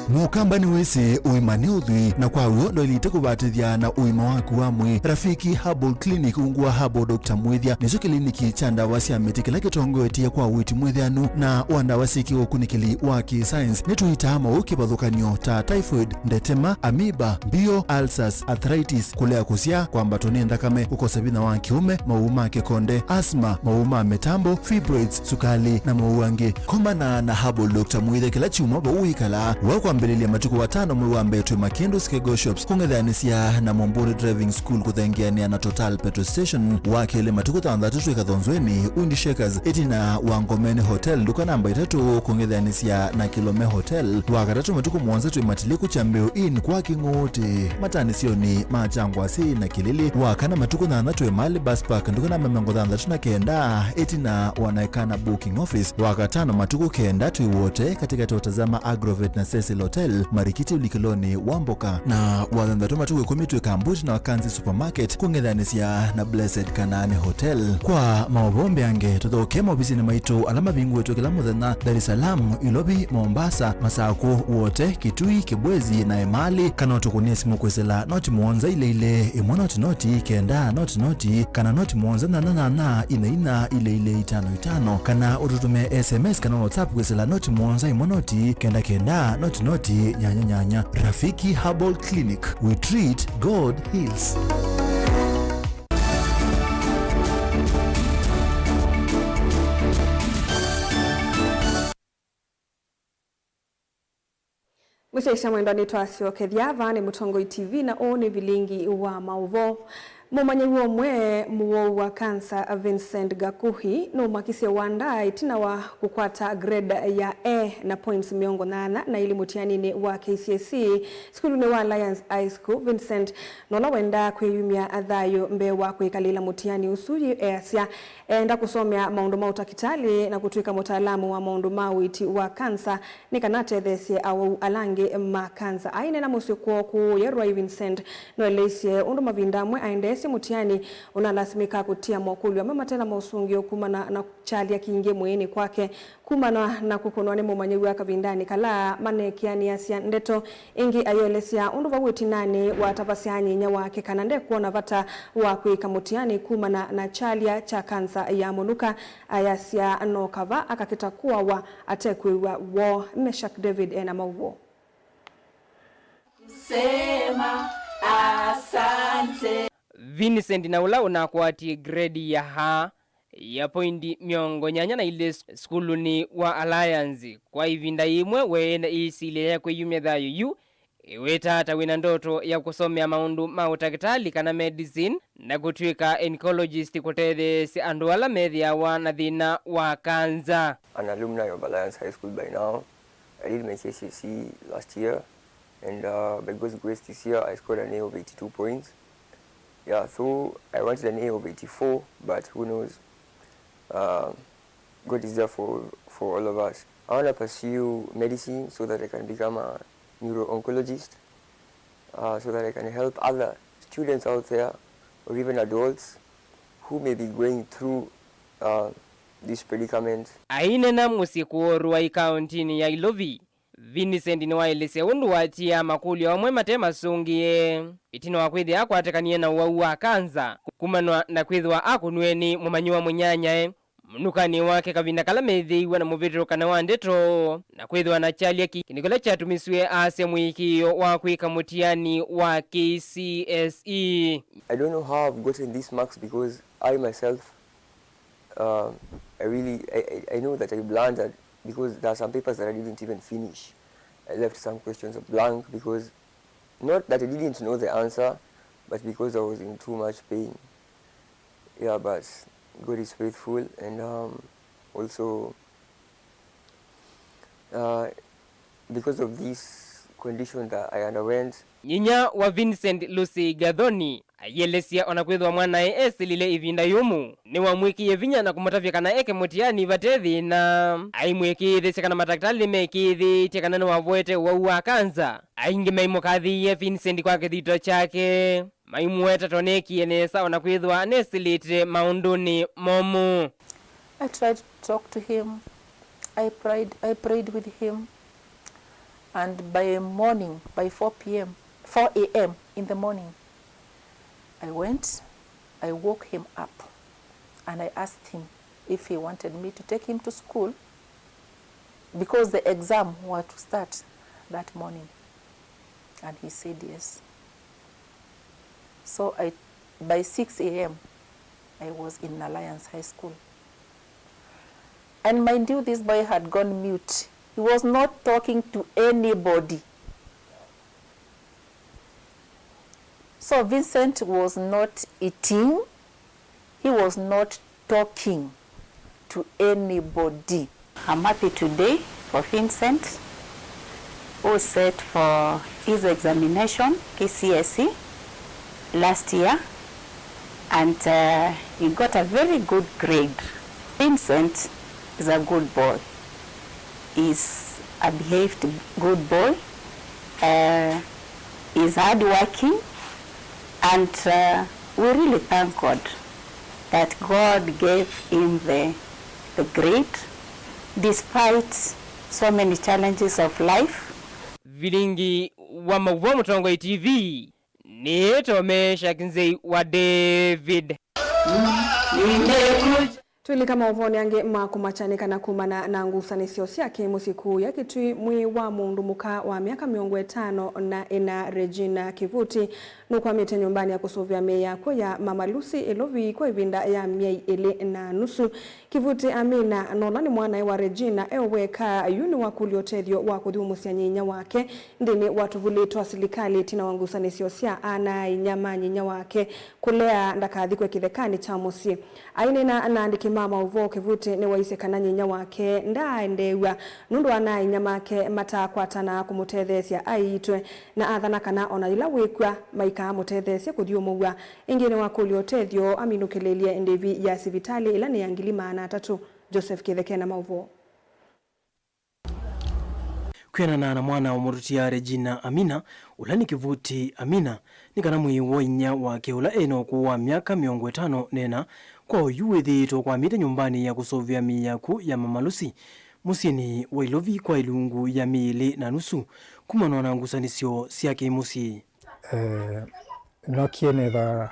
Mũkamba nĩwĩsĩ ũima nĩ ũthwii, na kwa w'o ndwaĩlĩte kũvatĩthya na ũima waku wa mwĩĩ. Rafiki Herbal Clinic ungu wa Herbal Doctor Mwĩthya nĩkyo kĩliniki kya ndawa sya mĩtĩ kĩla kĩtongoetye kwa ũiiti mwĩthĩanu na wa ndawa syĩ kĩũkunĩkĩli wa kĩ-science. Nĩtũitaa maũũ kĩvathũkany'o ta typhoid, ndetema, amoeba, mbio, ulcers, arthritis, kũlea kũsyaa, kwambatwa nĩ nthakame, kũkosa vinya wa kĩũme, maũũ ma kĩkonde, asthma, maũũ ma mĩtambo, fibroids, sukalĩ, na maũũ angĩ. Komana na Herbal Doctor Mwĩthya kĩla kyumwa vau ũikalaa. Wa kwambĩlĩlya matukũ atano mwei wa mbee twĩ Makĩndũ Skego Shops kũng'ethanĩsya na Momburi Driving School kũthengeanĩa na Total Petrol Station. Wa kelĩ matukũ thanthatũ twĩ Kathonzweni, Undi Shakers, ĩtina wa Ngomeni Hotel, nduka namba itatũ kũng'ethanĩsya na Kilome Hotel. Wa katatũ matukũ mũonza twĩ Matiliku Kyambĩũ Inn kwa Kĩng'ũũtĩ, matanĩsyonĩ ma Kyangwasĩ na Kĩlĩlĩ. Wa kana matukũ thanthatũ twĩ Mali Bus Park, nduka namba mĩongo thanthatũ na kenda, ĩtina wa Naekana Booking Office. Wa katano matukũ kenda twĩ Wote, katĩkatĩ wa Tazama Agrovet na Cecil Hotel, marikiti ũlikĩlonĩ wa mboka. Na wa thanthatũ matukũ ĩkũmi twĩ Kambuti na Wakanzi Supermarket, kũng'ethanĩsya na Blessed Kanaani Hotel. Kwa maũvoo mbeange, tũthokee maovisinĩ maitũ ala mavingũĩtwe kĩla mũthenya, Dar es Salaam, Ilovi, Mombasa, Masakũ, Wote, Kitui, Kibwezi, na Emali, kana ũtũkũnĩe simũ kwĩsĩla noti mũonza ilĩ ilĩ, ĩmwe noti noti, kenda noti noti, kana noti mũonza nyanya nyanya ina ina ilĩ ilĩ itano itano, kana ũtũtũmĩe S M S kana WhatsApp kwĩsĩla noti mũonza ĩmwe noti kenda kenda noti noti nyanya nyanya. Rafiki Herbal Clinic, we treat, God heals. Mũsyaĩĩsya mwendwa, nĩtwasyokethya. Vaa nĩ Mũtongoi T V na ũũ nĩ vilingi wa maũvoo. Mũmanyĩw'a ũmwe mũwau wa kansa, Vincent Gakuhi, nũmakisye wanda ĩtina wa kũkwata grade ya A na points mĩongo nyanya na ilĩ mũtianinĩ wa K C S E sukulunĩ wa Alliance High School. Vincent, na ũla wendaa kwĩyumya thayũ mbee wa kwĩkalĩla mũtiani ũsu, yu easya eenda kũsomea maũndũ ma ũtakĩtalĩ na kũtw'ĩka mũtaalamu wa maũndũ ma ũiiti wa kansa nĩ kana atetheesye awau ala angĩ ma kanza. Aineena mũsyĩ kwoo kũũ Yerwai, Vincent nũeleisye ũndũ mavinda amwe aendeesye mũtiani ũnalasimĩkaa kũtia mokũlyo amwe mate na mosũngĩo kumana na kyalya kingĩ mwĩĩnĩ kwake. Kumana na kũkũnwa nĩ mũmanyĩw'a kavindanĩ kala maneekĩanĩasya ndeto, ĩngĩ ayĩelesya ũndũ vau ĩtinanĩ watavasya nyinyia wake kana ndekwona vata wa kwĩka mũtiani kumana na kyalya kya kanza ya mũnuka. Ayasya no kava akakĩta kũawa ate kwĩw'a woo. Meshack David e na maũvoo. Sema asante. Vincent, na ũla ũnakwatie grade ya A ya poindi mĩongo nyanya na ilĩ sukulunĩ wa Alliance, kwa ĩvinda yĩmwe weena ĩsilya ya kwĩyumya thayũ yu Ĩwĩtaa ta wĩna ndoto ya kũsomea maũndũ ma ũtakĩtalĩ kana medicine, na kũtw'ĩka oncologist kũtetheesya andũ ala methĩawa na thĩna wa kanza. An alumni of Alliance High School by now. I did my K C S E last year, and uh, by God's grace, this year I scored an A of eighty-two points. Yeah, though I wanted an A of eighty-four, but who knows? Uh, God is there for, for all of us. I want to pursue medicine so that I can become a neuro-oncologist, uh, so that I can help other students out there or even adults who may be going through uh, this predicament. Ainena mũsyĩ Kũũrũai kaũntĩnĩ ya Ilovi, Vincent nĩwaelesya ũndũ watiaa makũlyo amwe mate masũngĩe ĩtina wa kwĩthĩa akwatĩkanie na ũwau wa kanza kumanwa na kwĩthĩwa akũnw'e nĩ mũmanyĩwa mũnyanyae mũnukanĩ wake kavinda kala methĩiwe na mũvĩtũkano wa ndeto, na kwĩthĩwa na kyalya kĩ-, kĩndũ kĩla kyatumisw'e aasya mũĩkĩĩo wa kwĩka mũtiani wa K C S E. I don't know how I've gotten these marks because I myself, uh, I really, I, I, I know that I blundered because there are some papers that I didn't even finish. I left some questions blank because, not that I didn't know the answer, but because I was in too much pain. Yeah, but God is faithful, and um, also uh, because of this condition that I underwent. Nyinya wa Vincent, Lucy Gathoni, aielesya ona kwĩthĩwa mwanae esĩlile ĩvinda yũmũ, nĩwamwĩkĩie vinya na kũmũtavya kana eke mũtiani vate thĩna. Aimwĩkĩĩthĩsya kana matakĩtalĩ nĩmekĩĩthĩĩtye kana nĩwavoete ũwau wa kanza. Aingĩ maimũkathĩĩe Vincent kwa kĩthito kyake, maimũweta ta ũneekie nesa ona kwĩthĩwa nesĩlĩte maũndũnĩ momũ. I tried to talk to him. I prayed, I prayed with him. And by morning, by four p m, four a m in the morning, I went, I woke him up, and I asked him if he wanted me to take him to school because the exam were to start that morning. And he said yes. So I, by six a m, I was in Alliance High School. And mind you, this boy had gone mute. He was not talking to anybody. So Vincent was not eating. He was not talking to anybody. I'm happy today for Vincent, who sat for his examination, K C S E, last year, and uh, he got a very good grade. Vincent is a good boy. He's a behaved good boy. Uh, he's hardworking, and uh, we really thank God that God gave him the, the grade despite so many challenges of life. Vilingi wa mauvoo Mũtongoi T V, nĩtome Shaknzei wa David. Twĩlika maũvoonĩ angĩ ma kũmakya nĩ kana kumana na ngusanĩsyo sya kĩmũsyĩ kũũya Kitui, mwĩĩ wa mũndũ mũka wa myaka mĩongo ĩtano na ĩna, Regina Kivuti, nũkwamĩte nyũmbanĩ ya kũsũvĩa mĩĩ ya kw'o ya Mama Lucy Ilovi kwa ĩvinda ya myei ĩlĩ na nusu. Kivuti Amina, na ũla nĩ mwanae wa Regina e o weka, yu nĩwakũlya ũtethyo wa kũthyũmũsya nyinyia wake nthĩnĩ wa tũvulĩ twa silikalĩ ĩtina wa ngusanĩsyo sya ana-a-inyia ma nyinyia wake kũlea ndakathikwe kĩthekanĩ kya mũsyĩ. Aineena na aandĩki ma maũvoo, Kivuti nĩwaisye kana nyinyia wake ndaaendeew'a nũndũ ana-a-inyia make mataakwatana kũmũtetheesya aiitwe, na athana kana o na yĩla wĩkw'a, maikaa mũtetheesye kũthyũmũw'a. Ĩngĩ nĩwakũlya ũtethyo aminũkĩlĩlye ndĩvi ya sivitalĩ ĩla nĩ ya ngili maana atatũ. Joseph Kĩtheke na maũvoo. Kwĩanana na mwana wa mũtũtia Regina Amina, ũla nĩ Kivuti Amina, nĩ kana mwĩĩ wa inyia wake ũla e na ũkũũ wa myaka mĩongo ĩtano na ĩna kwa oyu wĩthĩĩtwe ũkwamĩte nyũmbanĩ ya kũsũvĩa mĩĩ ya kw'o ya Mama Lucy mũsyĩnĩ wa Ilovi kwa ilungu ya myei ĩlĩ na nusu, kumanwa na ngusanĩsyo sya kĩmũsyĩ. Eh, nokie nethwa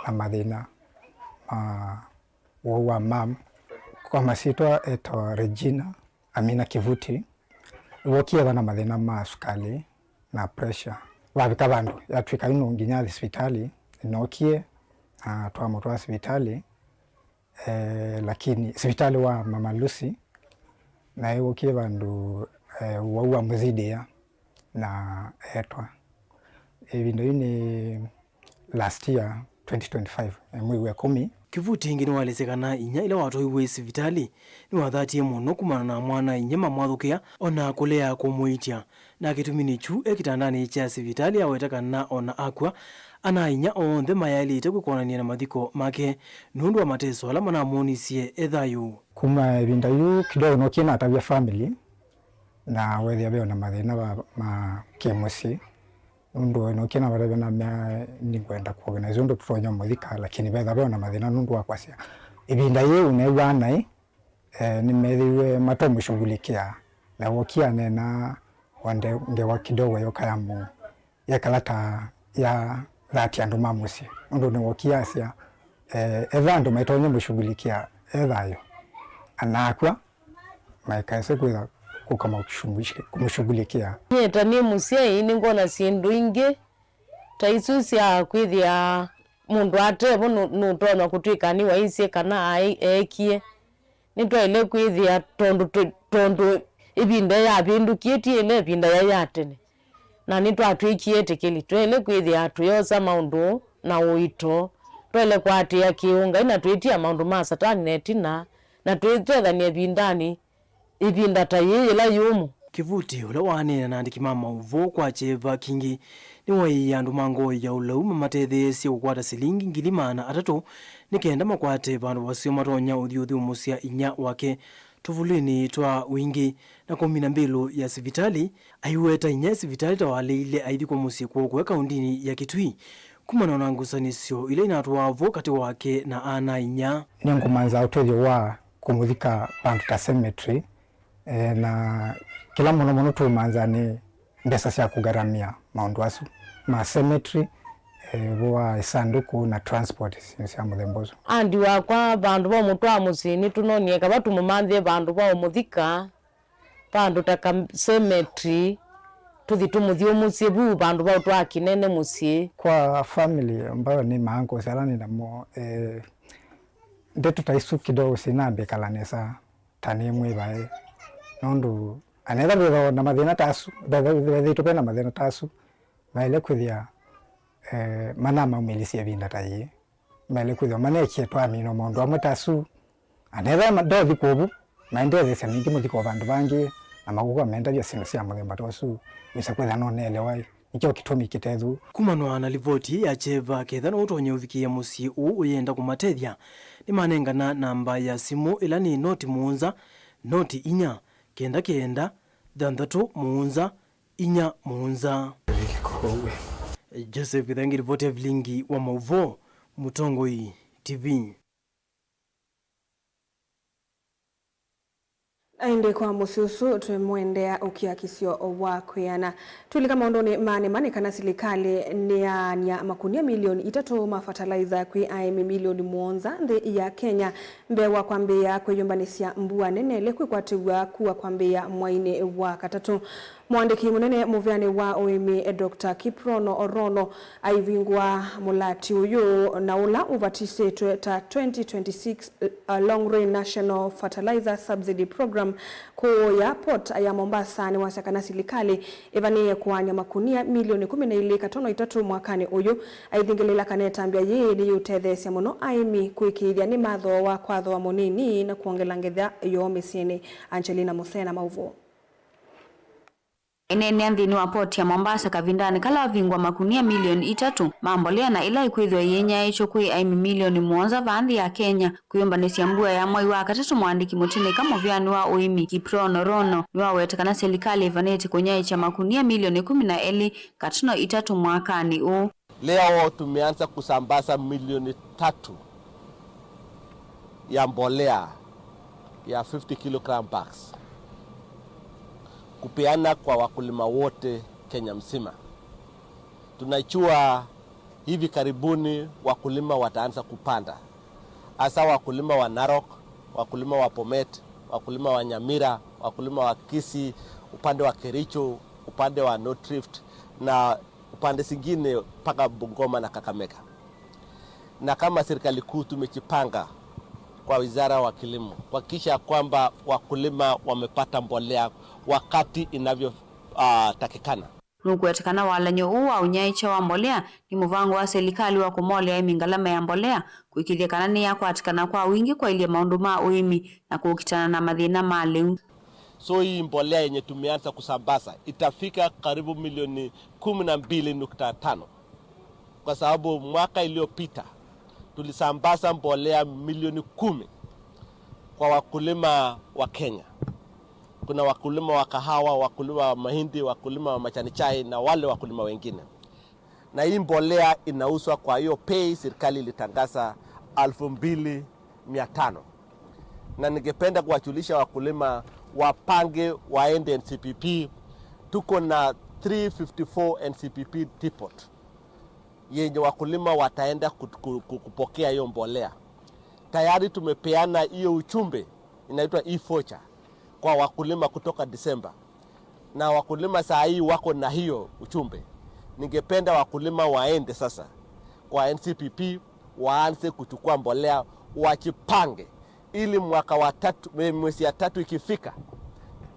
na mathĩna ma ũwau wa mam. Kwa masyĩtwa etawa Regina Amina Kivuti. Nĩwokie ethwa na mathĩna ma sukalĩ na pressure. Vavika vandũ yatw'ĩka yu no nginya athi sivitalĩ. Nĩnookie, na twamũtwaa sivitalĩ, eh, lakini sivitalĩ wa Mama Lucy, naĩ wokie vandũ, eh, ũwau wa mũzidĩa. na etwa. Ĩvinda yĩu nĩ last year, twenty twenty-five, eh, mwei wa ĩkũmi. Kĩvuti ĩngĩ nĩwaelesya kana inyia ĩla watwaiwe sivitalĩ nĩwathatie mũno kumana na mwana-a-inyia mamwathũkĩa, o na kũlea kũmũiitya. Na kĩtumi nĩ kyu e kĩtandanĩ kya sivitalĩ aweta kana o na akw'a, ana-a-inyia onthe mayaĩlĩte kwĩkonany'a na mathiko make nũndũ wa mateso ala manamwonisye e thayũ. Kuma ĩvinda yĩu kidogo nookie natavya family, na weethĩa ve o na mathĩna ma, ma kĩmũsyĩ. Nũndũ nookie navatavya namea nĩngwenda kũorganize ũndũ tũtonya ũmũthika, lakini veetha ve o na mathĩna nũndũ wa kwasya ĩvinda yĩu neew'aa naĩ, eh, nĩmeethĩiwe matomũshughulikia, na wokie aneena wande ngewa kidogo yoka ya mũ-, yekala ta yathatia andũ ma mũsyĩ, nũndũ nĩwokie asya, eh, etha andũ maitonya mũshughulikia e thayũ, anakw'a maikaese kwĩtha kũka mũshughulikia. Nyie ta nĩ mũsyai, nĩngwona syĩndũ ingĩ ta isu sya kwĩthĩa mũndũ atevo nũ-, nũtonya kũtw'ĩka nĩwaisye kana aĩ-, eekie. Nĩtwaĩle kwĩthĩa tondũ tũ-, tondũ ĩvinda yavĩndũkie ti ĩla ĩvinda yaĩ ya tene, na nĩtwatw'ĩkie etĩkĩli. Twaĩle kwĩthĩa tũyosa maũndũ na ũito. Twaĩle kũatĩĩa kĩũngai na twĩtia maũndũ ma Satani na ĩtina, na twĩtethany'a ĩvindanĩ, ĩvinda ta yĩĩ yĩla yũmũ. Kĩvuti, ũla waneena na andĩki ma maũvoo kwa kyeva kingĩ, nĩwaĩie andũ ma ngoo ya ũlau mamatetheesye kũkwata silingi ngili maana atatũ nĩ kenda makwate vandũ vaseo matonya ũthi ũthyũmũsya inyia wake tũvulĩnĩ twa wingĩ na kũmina mbĩlũ ya sivitalĩ. Aiweta inyia sivitalĩ ta waleile aithikwa mũsyĩ kwoo kũya kaũndĩnĩ ya Kitui. Kumana na ngusanĩsyo ila inatũaa vo katĩ wake na ana-a-inyia. Nĩngũmantha ũtethyo wa kũmũthika vandũ ta cemetery, eh, na kĩla mũno mũno tũũmantha nĩ mbesa sya kũgaramia maũndũ asu ma cemetery, eh, wa ĩsandũkũ na transport, syĩndũ sya mũthemba ũsu. Andi wakwa, vandũ va ũmũtwaa mũsyĩ nĩtũnonie kava tũmũmanthĩe vandũ va ũmũthika, vandũ ta ka cemetery, tũthi tũmũthyũmũsye vu vandũ va ũtwaa kĩnene mũsyĩ. Kwa family ambayo ni ma uncles ala nĩ namo, eh, ndeto ta isu kidogo sinambĩkala nesa ta nĩ mwĩvae, nũndũ anetha vethĩwa na mathĩna ta asu, vethĩtwe ve na mathĩna ta asu, maĩle kwĩthĩa, eh, manamaumĩlisye ĩvinda ta yĩĩ, maĩle kwĩthĩwa manekie twamina maũndũ amwe ta asu. Anetha ma-, ndothi kũvu, maendeethesya ningĩ mũthiko vandũ vangĩ, na makũka mendavya syĩndũ sya mũthemba ta ũsu, wĩsa kwĩthĩa nũneelewa. Nĩkyo kĩtumi kĩtethu. Kumanwa na livoti ya kyeva, ketha no ũtonye ũvikĩĩa mũsyĩ ũũ ũyenda kũmatethya, nĩmanengana namba ya simũ ĩla nĩ noti mũonza, noti inya, kenda kenda, thanthatũ mũonza, inya mũonza. Joseph Gĩthangi, livoti ya vilingi wa maũvoo, Mũtongoi T V. Aende kwa mũsyĩ ũsu twĩmũendea ũkiakisyo wa kwĩana. Twĩlika maũndũnĩ ma nĩma nĩ kana silikalĩ nĩyaany'a makunia milioni itatũ ma fertilizer kwĩ aĩmi milioni mũonza nthĩ ya Kenya mbee wa kwambĩĩa kwĩyũmbanĩsya mbua nene ĩla ĩkwĩkwatĩw'a kua kwambĩĩa mwainĩ wa katatũ. Mũandĩki mũnene mũvĩanĩ wa ũĩmi, Doctor Kiprono Orono, aivingũa mũlati ũyũ na ũla ũvatisĩtwe ta twenty twenty-six, uh, Long Range National Fertilizer Subsidy Program kũũ ya port ya Mombasa, nĩwasya kana silikalĩ ĩvanĩĩe kũany'a makunia milioni kũmi na ilĩ katono itatũ mwakanĩ ũyũ, aithingĩlĩĩla kana ĩtambya yĩĩ nĩyĩũtetheesya mũno aĩmi kũĩkĩĩthya nĩmathooa kwa thooa mũnini na kwongela ngetha yoo mĩsyĩnĩ. Angelina Musena, maũvoo. Aineenea nthĩnĩ wa port ya Mombasa kavindanĩ kala wavingwa makunia milioni itatũ ma mbolea na ĩla ĩkwĩthĩwa ĩyĩnyaĩĩtw'e kwĩ aĩmi milioni mũonza vaa nthĩ ya Kenya kwĩyũmbanĩsya mbua ya mwai wa katatũ, mũandĩki mũtĩnĩka mũvĩanĩ wa ũĩmi Kiprono Orono nĩwaweta kana silikalĩ ĩvanĩtye kũnyaĩĩkya makunia milioni ĩkũmi na elĩ katono itatũ mwakanĩ ũũ. Leo tumeanza kusambaza milioni tatu ya mbolea ya fifty kilogram bags kupeana kwa wakulima wote Kenya mzima. Tunajua hivi karibuni wakulima wataanza kupanda, hasa wakulima wa Narok, wakulima wa Bomet, wakulima wa Nyamira, wakulima wa Kisii, upande wa Kericho, upande wa North Rift na upande zingine mpaka Bungoma na Kakamega. Na kama serikali kuu tumejipanga kwa wizara wa kilimo kuhakikisha kwamba wakulima wamepata mbolea wakati inavyo, ah, takikana. Nũkũweta kana walany'o ũũ wa ũnyaĩĩkya wa mbolea nĩ mũvango wa silikalĩ wa kũmolea aĩmi ngalama ya mbolea, kũĩkĩĩthya kana nĩyakwatĩkana kwa wingĩ kwaĩlya maũndũ ma ũĩmi na kũkitana na mathĩna ma lĩu. So hii mbolea yenye tumeanza kusambaza itafika karibu milioni kumi na mbili nukta tano, kwa sababu mwaka iliyopita tulisambaza mbolea milioni kumi kwa wakulima wa Kenya. Kuna wakulima wa kahawa, wakulima wa mahindi, wakulima wa majani chai na wale wakulima wengine. Na hii mbolea inauzwa kwa hiyo bei serikali ilitangaza elfu mbili mia tano. Na ningependa kuwajulisha wakulima wapange waende N C P P. Tuko na three fifty-four N C P P depot yenye wakulima wataenda kut-, ku-, ku-, kupokea hiyo mbolea. Tayari tumepeana hiyo ujumbe, inaitwa e-voucher, kwa wakulima kutoka Disemba. Na wakulima saa hii wako na hiyo ujumbe. Ningependa wakulima waende sasa kwa N C P P, waanze kuchukua mbolea, wajipange, ili mwaka wa tatu, mwe-, mwezi ya tatu ikifika,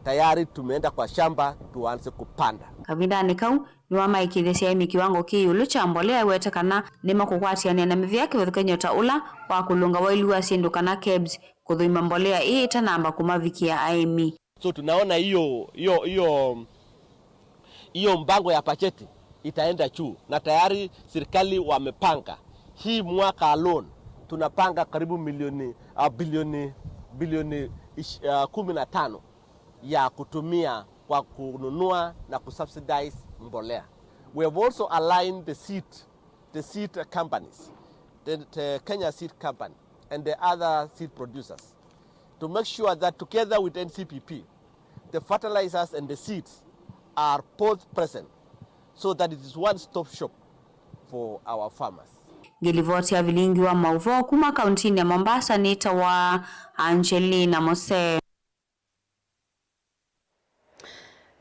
tayari tumeenda kwa shamba, tuanze kupanda. Kavindanĩ kau, nĩwamaĩkĩĩthya aĩmi kĩwango kĩ ĩũlũ kya mbolea, ewete kana nĩmakũkwatĩanĩa na mĩvĩa kĩvathũkany'o ta ũla wa kũlũnga waĩlu wa syĩndũ kana KEBS kũthũima mbolea ĩĩ ĩtanamba kũmavikĩa aĩmi. So tunaona hiyo, hiyo, hiyo, hiyo mpango ya bajeti itaenda juu, na tayari serikali wamepanga. Hii mwaka alone tunapanga karibu milioni, ah, bilioni, bilioni ish-, ah, kumi na tano ya kutumia kwa kununua na kusubsidize mbolea. We have also aligned the seed, the seed companies, the, the Kenya Seed Company and the other seed producers to make sure that together with N C P P, the fertilizers and the seeds are both present so that it is one-stop shop for our farmers. Ngĩlivoti ya vilingi wa maũvoo kuma kauntinĩ ya Mombasa nĩtawa Angelina Mose.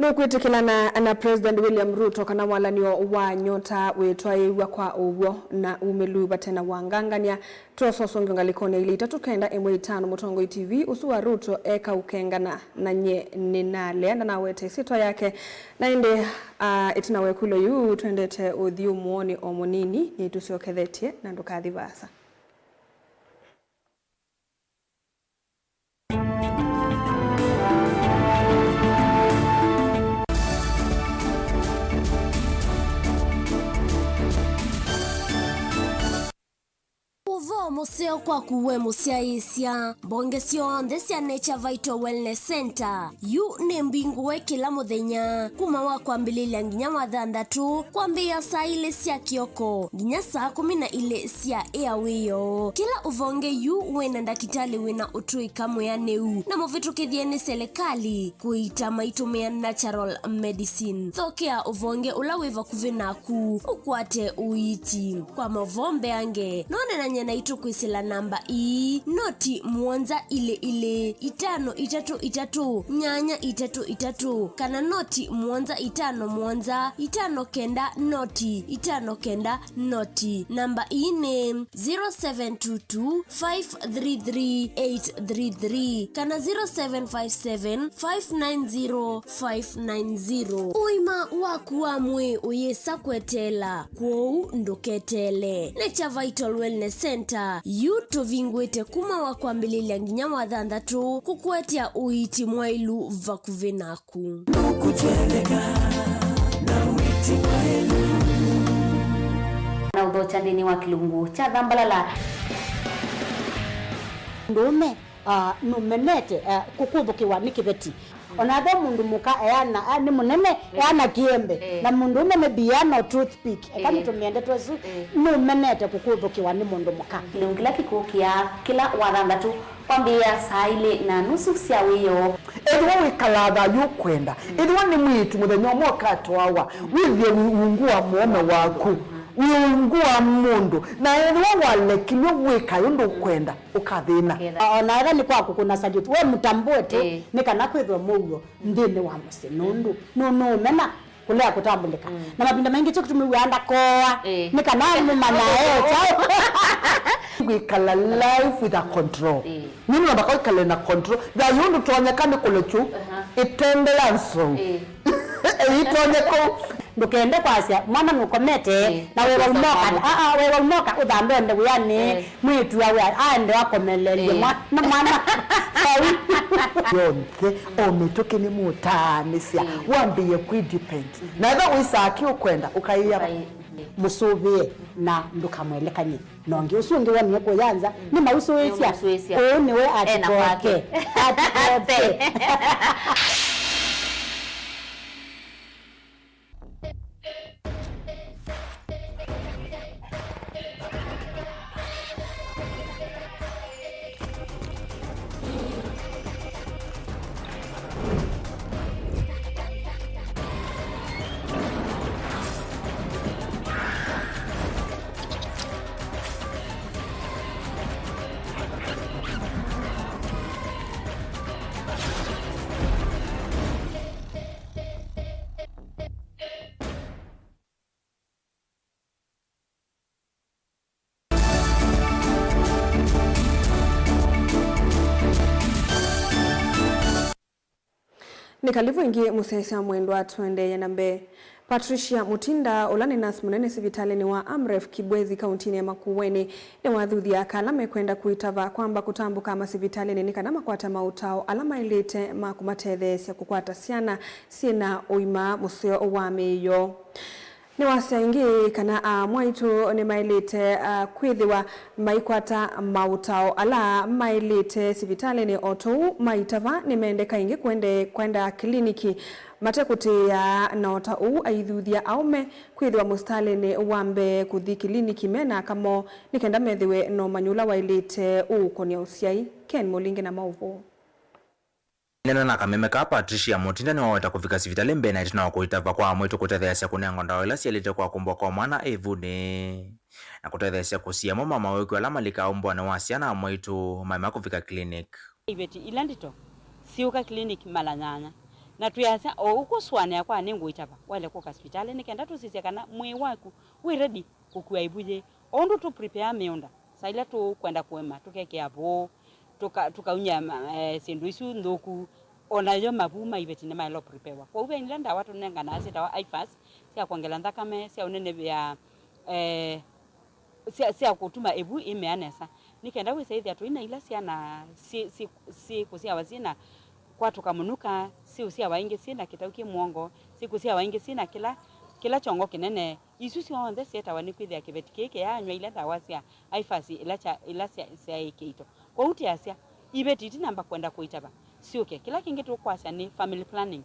Nũkwĩtĩkĩlana na President William Ruto kana mwalanĩo wa nyota wĩtwaĩĩw'a kwa ũw'o na umĩlu vate na wangangany'a? Twosa ũsũngĩo ngalĩkonĩ ya ilĩ itatũ kenda ĩmwe itano. Mũtongoi T V ũsu wa Ruto eka ũkengana na nye nĩnalea, ndanaweta ĩsyĩtwa yake, na ĩndĩ, ah, ĩtina wa ĩkũlyo yĩu twendete ũthi ũmũonĩ o mũnini, nĩtũsyokethetye na ndũkathi vaasa. Ũvoo mũseo kwaku we mũsyaĩĩsya. Mbonge syonthe sya Nature Vital Wellness Center yu nĩ mbingũe kĩla mũthenya, kuma wa kwambĩlĩlya nginya wa thanthatũ, kwambĩĩa saa ilĩ sya kĩoko nginya saa kũmi na ilĩ sya ĩa wĩoo. Kĩla ũvonge yu wĩna ndakĩtalĩ wĩna ũtũĩka mwĩanĩu na mũvĩtũkĩthye nĩ selekalĩ kũiita maitũmĩa natural medicine. Thokea ũvonge ũla wĩ vakuvĩ naku ũkwate ũiiti. Kwa mavoo mbeange, no ũneenany'e naitũ kwĩsĩla namba ii, noti mũonza ilĩ ilĩ, itano itatũ itatũ, nyanya itatũ itatũ, kana noti mũonza itano mũonza, itano kenda noti, itano kenda noti. Namba ii nĩ zero seven two two, five three three, eight three three kana zero seven five seven, five nine zero, five nine zero. Ũima waku wa mwĩĩ ũyĩsa kweteela, kwoou ndũketeele. Nature Vital Wellness Center yu tũvingũĩte kuma wa kwambĩlĩlya nginya wa thanthatũ kũkũetea ũiiti mwaĩlu vakuvĩ naku. Kũtweleka na wĩti mwaĩlu. Na ũthokya nthĩnĩ wa kĩlungu kya thambalala. Mũndũũme, ah, nũmenete, ah, kũkũthũkĩwa nĩ kĩveti. Ona ethĩwa mũndũ mũka eana, ah, nĩ mũnene, eh, eana kĩembe. Eh. Na mũndũũme maybe eana o toothpick. Eka, eh, nĩtũmĩe ndeto ĩsu, eh, nũmenete kũkũthũkĩwa nĩ mũndũ mũka. Kĩlungu kĩla kĩkũkĩa kĩla wathanthatũ kwambĩĩa saa ilĩ na nusu sya wĩoo. Ethĩwa wĩkalaa thayũ ũkwenda, ethĩwa nĩ mwĩĩtu mũthenya ũmwe ũkatwawa, wĩthĩe wĩ ungu wa mũũme waku, wĩ ungu wa mũndũ, na ethĩwa walekilw'e wĩkae ũndũ ũkwenda, ũkathĩna. Ũkethĩa. O na ethĩwa nĩ kwa kũkũna salute, we mũtambũe tu, ĩĩ, nĩ kana kwĩthwe mũuo nthĩnĩ wa mũsyĩ, nũndũ nũ-, nũũmena kũlea kũtambũlĩka. Mm. Na mavinda maingĩ kyo kĩtũmĩw'aa ndakoa, ĩĩ, nĩ kana nũmanya e kyaũ. Kwĩkala life with a control. Ĩĩ. Nĩ namba kwĩkala na control. Thayũ ndũtonyeka nĩ kũlekyu, aha, ĩtende ya nzou. Ĩĩ. Ĩitonye kũu. Ndũkende kwasya mwana nũkomete, ĩĩ, na wewa ũmoka, aa, wewa ũmoka ũthambe onde wĩanĩ, ĩĩ, mwĩĩtu awe aende akomeleelye, ĩĩ, mwa-, na mwana vau. Yonthe, o mĩtũkĩ nĩmũtaanĩsya, ĩĩ, wambĩĩe kwĩ depend. Na ethwa wĩsaa kĩ ũkwenda, ũkaĩa, ũkaĩ-, ĩĩ, mũsũvĩe na ndũkamwelekany'e. Na ũngĩ ũsu ũngĩ wonie kũya nza, mm, nĩmausũĩsya. Nĩmausũĩsya. Ũũ nĩwe ena atikoke kwake. Atikoke. Nĩ karibu ĩngĩ mũsyaĩĩsya mwendwa, tũendeeye na mbee. Patricia Mutinda, ũla nĩ nurse mũnene sivitalĩnĩ wa Amref Kibwezi, kauntinĩ ya Makueni, nĩwathuthya aka ala mekwenda kũitava kwamba kũtambũka masivitalĩnĩ nĩ kana makwate maũtao ala maĩlĩte ma kũmatetheesya kũkwata syana syĩ na ũima mũseo wa mĩio. Nĩwasya ĩngĩ kana aamwaitũ nĩmaĩlĩte, a, kwĩthĩwa maikwata maũtao ala maĩlĩte sivitalĩnĩ, o tũu maitava nĩmendeka ĩngĩ kwende, kwenda kiliniki matekũtĩĩa, na o ta ũu aithuthya aũme kwĩthĩwa mũsitalĩnĩ wa mbee kũthi kiliniki me na aka moo nĩ kenda methĩwe na ũmanyi ũla waĩlĩte ũũkonya ũsyai. Ken Mũlingi na maũvoo. Nena na kameme ka Patricia Mutinda nĩwaweta kũvika sivitalĩ mbee na ĩtina wa kũitava kwa amwaitũ kũtetheesya kũnengwa ndawa ila syaĩlĩte kwa kũmbwa kwa mwana ĩvunĩ, na kũtetheesya kũsiĩa mo ma mawĩkw'ũ ala malikaa ũmbũanĩ wa syana amwaitũ maema kũvika clinic. Iveti ila ndito siũka clinic mala nyanya, na twĩasya o ũkũsũanĩa kwa nĩngũitava, waĩle kũka sivitalĩ nĩ kenda tũsisye kana mwĩĩ waku wĩ ready kũkua ĩvu yĩĩ. O ũndũ tũ prepare mĩũnda, saa ila tũkwenda kũĩma, tũkekĩa vũũ, tũka-, tũkauny'a ma-, eh, syĩndũ isu nthũku, o nayo mavu ma iveti nĩmaĩle ũprepewa. Kwoou ve ila ndawa tũnenganaa syĩtawa ifas, sya kwongela nthakame, sya ũnenevya, eh, sya, sya kũtuma ĩvu ĩmea nesa. Nĩ kenda wĩsa ĩthĩa tũi na ila syana syĩ, syĩ, syĩ kũsyawa syĩ na kwatũka mũnuka, syĩ ũsyawa ĩngĩ syĩ na kĩtau kĩ mũongo, syĩ kũsyawa ĩngĩ syĩ na kĩla, kĩla kyongo kĩnene, Isu syonthe syetawa nĩ kwĩthĩa kĩveti kĩĩ kĩyaanywa ila ndawa sya ifas ila kya, ila sya, syaĩ kĩito. Kwoou twĩasya, iveti itinamba kwenda kũitava, syũke. Kĩla kĩngĩ tũkwasya nĩ family planning.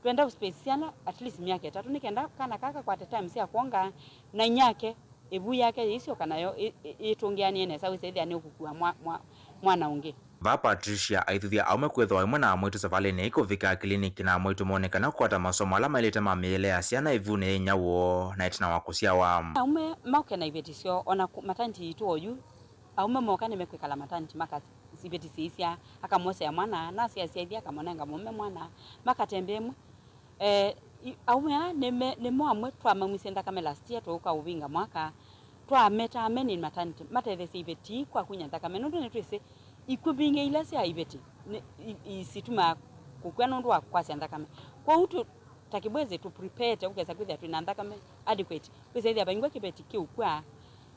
Twenda ũspace syana at least myaka ĩtatũ, nĩ kenda kana kaa kakwate time sya kwonga, na inyake, ĩvu yake yĩisyoka nayo ĩ-, ĩ-, ĩtũngĩanĩe nesa, wĩsa ĩthĩa nĩũkũkua mwa-, mwa-, mwana ũngĩ. Vaa Patricia aithuthya aũme kwĩthĩwa ĩmwe na amwaitũ savalĩnĩ ĩĩ kũvika kiliniki na amwaitũ mone kana kũkwata masomo ala maĩlĩte ma mĩĩle ya syana ĩvunĩ yĩ inyia woo na ĩtina wa kũsyawa. Aũme maũke na iveti syoo, o na kũ-, matanti yitũ oyu, aũme moka nĩmekwĩkala matanti maka-, iveti syĩisya, akamwosea mwana, na asyaĩthya akamũnenga mũũme mwana, makatembea ĩmwe. Eh, i-, aũme aa nĩme-, nĩmo amwe twamaumisye nthakame last year tũũka ũvinga mwaka, twameta Amen in Maternity matetheesye iveti kwa kwinya nthakame, nũndũ nĩtwĩsĩ ikw'ũ mbingĩ ila sya iveti nĩ, i-, isitumaa kũkw'a nũndũ wa kwasya nthakame. Kwoou tũ, ta Kibwezi tũ prepared ũkesa kwĩthĩa twĩ na nthakame adequate, wĩsa ĩthĩa vaingwa kĩveti kĩũkw'a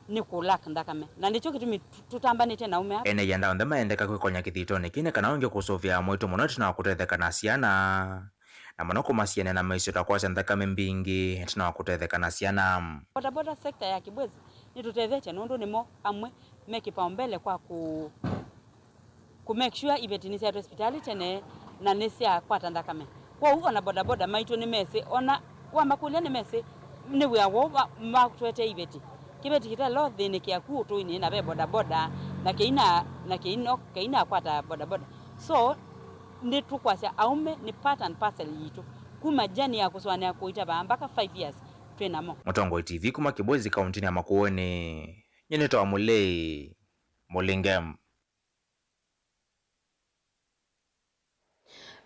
nĩ kũ lack nthakame, na nĩkyo kĩtumi tũ-, tũtambanĩtye na aũme aa. Ene ianda onthe maendeka kwĩkonya kĩthitonĩ kĩĩ nĩ kana ũngĩ kũsũvĩa amwaitũ mũno ĩtina wa kũtetheka na syana. Na mũno kũmasianĩa na mĩisyo ta kwasya nthakame mbingĩ ĩtina wa kũtetheka na syana. Bodaboda sector ya Kibwezi nĩtũtethetye nũndũ nĩmo amwe me kĩpaombele kwa kũ-, kũ make sure iveti nĩsyaetwe sivitalĩ tene na nĩsyakwata nthakame. Kwoou ona bodaboda maitũ nĩmesĩ, ona wamakũlya nĩmesĩ nĩ wĩa woo ma-, matũetee iveti. Kĩveti kĩtaĩle ũthĩnĩkĩa ku ũtũinĩ na ve bodaboda na kĩina, na kĩina, kĩinakwata bodaboda. So, nĩtũkwasya aũme nĩ part and parcel yitũ. Kuma journey ya kũsũanĩa kũitavaa mpaka five years twĩ namo. Mũtongoi T V kuma Kibwezi kauntinĩ ya Makueni, nyie nĩtawa Mũlei Mũlinge.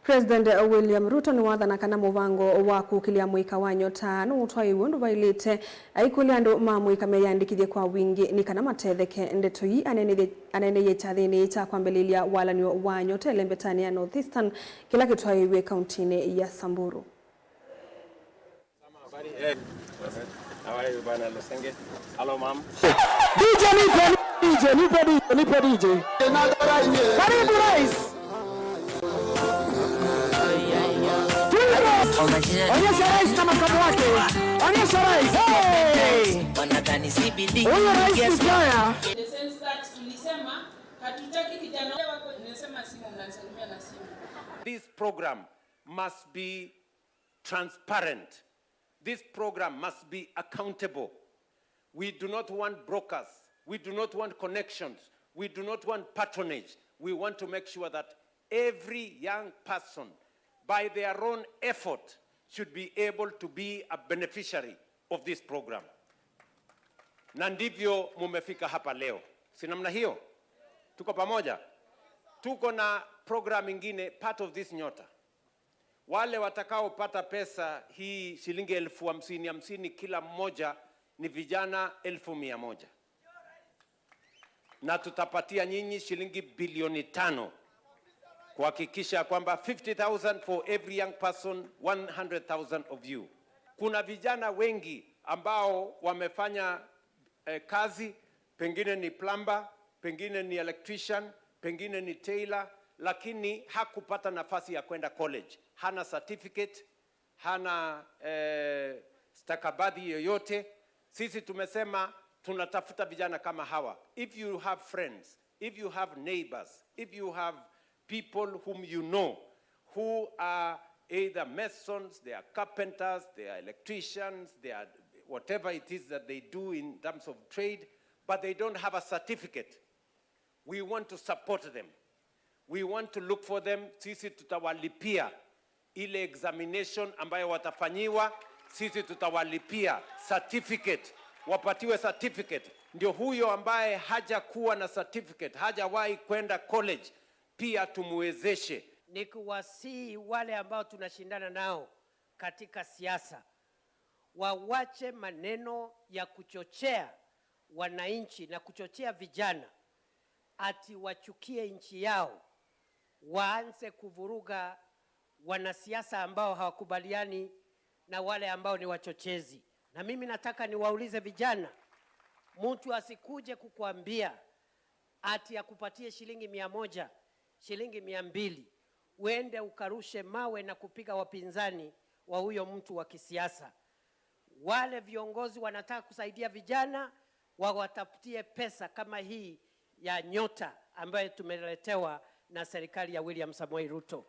President William Ruto nĩwathana kana mũvango wa kũkĩlya mũika wa Nyota nũũtwaĩwe ũndũ vaĩlĩte. Aikũlya andũ ma mũika meyandĩkĩthye kwa wingĩ nĩ kana matetheke. Ndeto ii aneeneie, aneeneie kyathĩnĩ kya kwambĩlĩlya walan'yo wa Nyota ĩlembetanĩ ya North Eastern kĩla kĩtwaĩwe kauntinĩ ya Samburu. Kama habari How are you, Bwana Lusenge? Hello, ma'am. D J, nipe D J, nipe D J, nipe D J. Karibu rais. Onyesha rais na makamu wake. Onyesha rais. Hey! Huyo rais ni mbaya. In the sense that tulisema hatutaki kijana wako, nimesema simu, mnanisalimia na simu. This program must be transparent. This program must be accountable. We do not want brokers. We do not want connections. We do not want patronage. We want to make sure that every young person, by their own effort, should be able to be a beneficiary of this program. Na ndivyo mumefika hapa leo. Si namna hiyo? Tuko pamoja? Tuko na program ingine, part of this Nyota. Wale watakaopata pesa hii shilingi elfu hamsini hamsini kila mmoja ni vijana elfu mia moja. Na tutapatia nyinyi shilingi bilioni tano kuhakikisha kwamba fifty thousand for every young person, one hundred thousand of you. Kuna vijana wengi ambao wamefanya eh, kazi, pengine ni plumber, pengine ni electrician, pengine ni tailor, lakini hakupata nafasi ya kwenda college. Hana certificate, hana eh, stakabadhi yoyote. Sisi tumesema tunatafuta vijana kama hawa. If you have friends, if you have neighbors, if you have people whom you know who are either masons, they are carpenters, they are electricians, they are whatever it is that they do in terms of trade, but they don't have a certificate. We want to support them. We want to look for them. Sisi tutawalipia ile examination ambayo watafanyiwa, sisi tutawalipia certificate, wapatiwe certificate. Ndio huyo ambaye hajakuwa na certificate, hajawahi kwenda college, pia tumwezeshe. Nikiwasihi wale ambao tunashindana nao katika siasa wawache maneno ya kuchochea wananchi na kuchochea vijana ati wachukie nchi yao, waanze kuvuruga wanasiasa ambao hawakubaliani na wale ambao ni wachochezi. Na mimi nataka niwaulize vijana, mtu asikuje kukuambia ati akupatie shilingi mia moja, shilingi mia mbili, uende ukarushe mawe na kupiga wapinzani wa huyo mtu wa kisiasa. Wale viongozi wanataka kusaidia vijana, wawatafutie pesa kama hii ya Nyota ambayo tumeletewa na serikali ya William Samoei Ruto.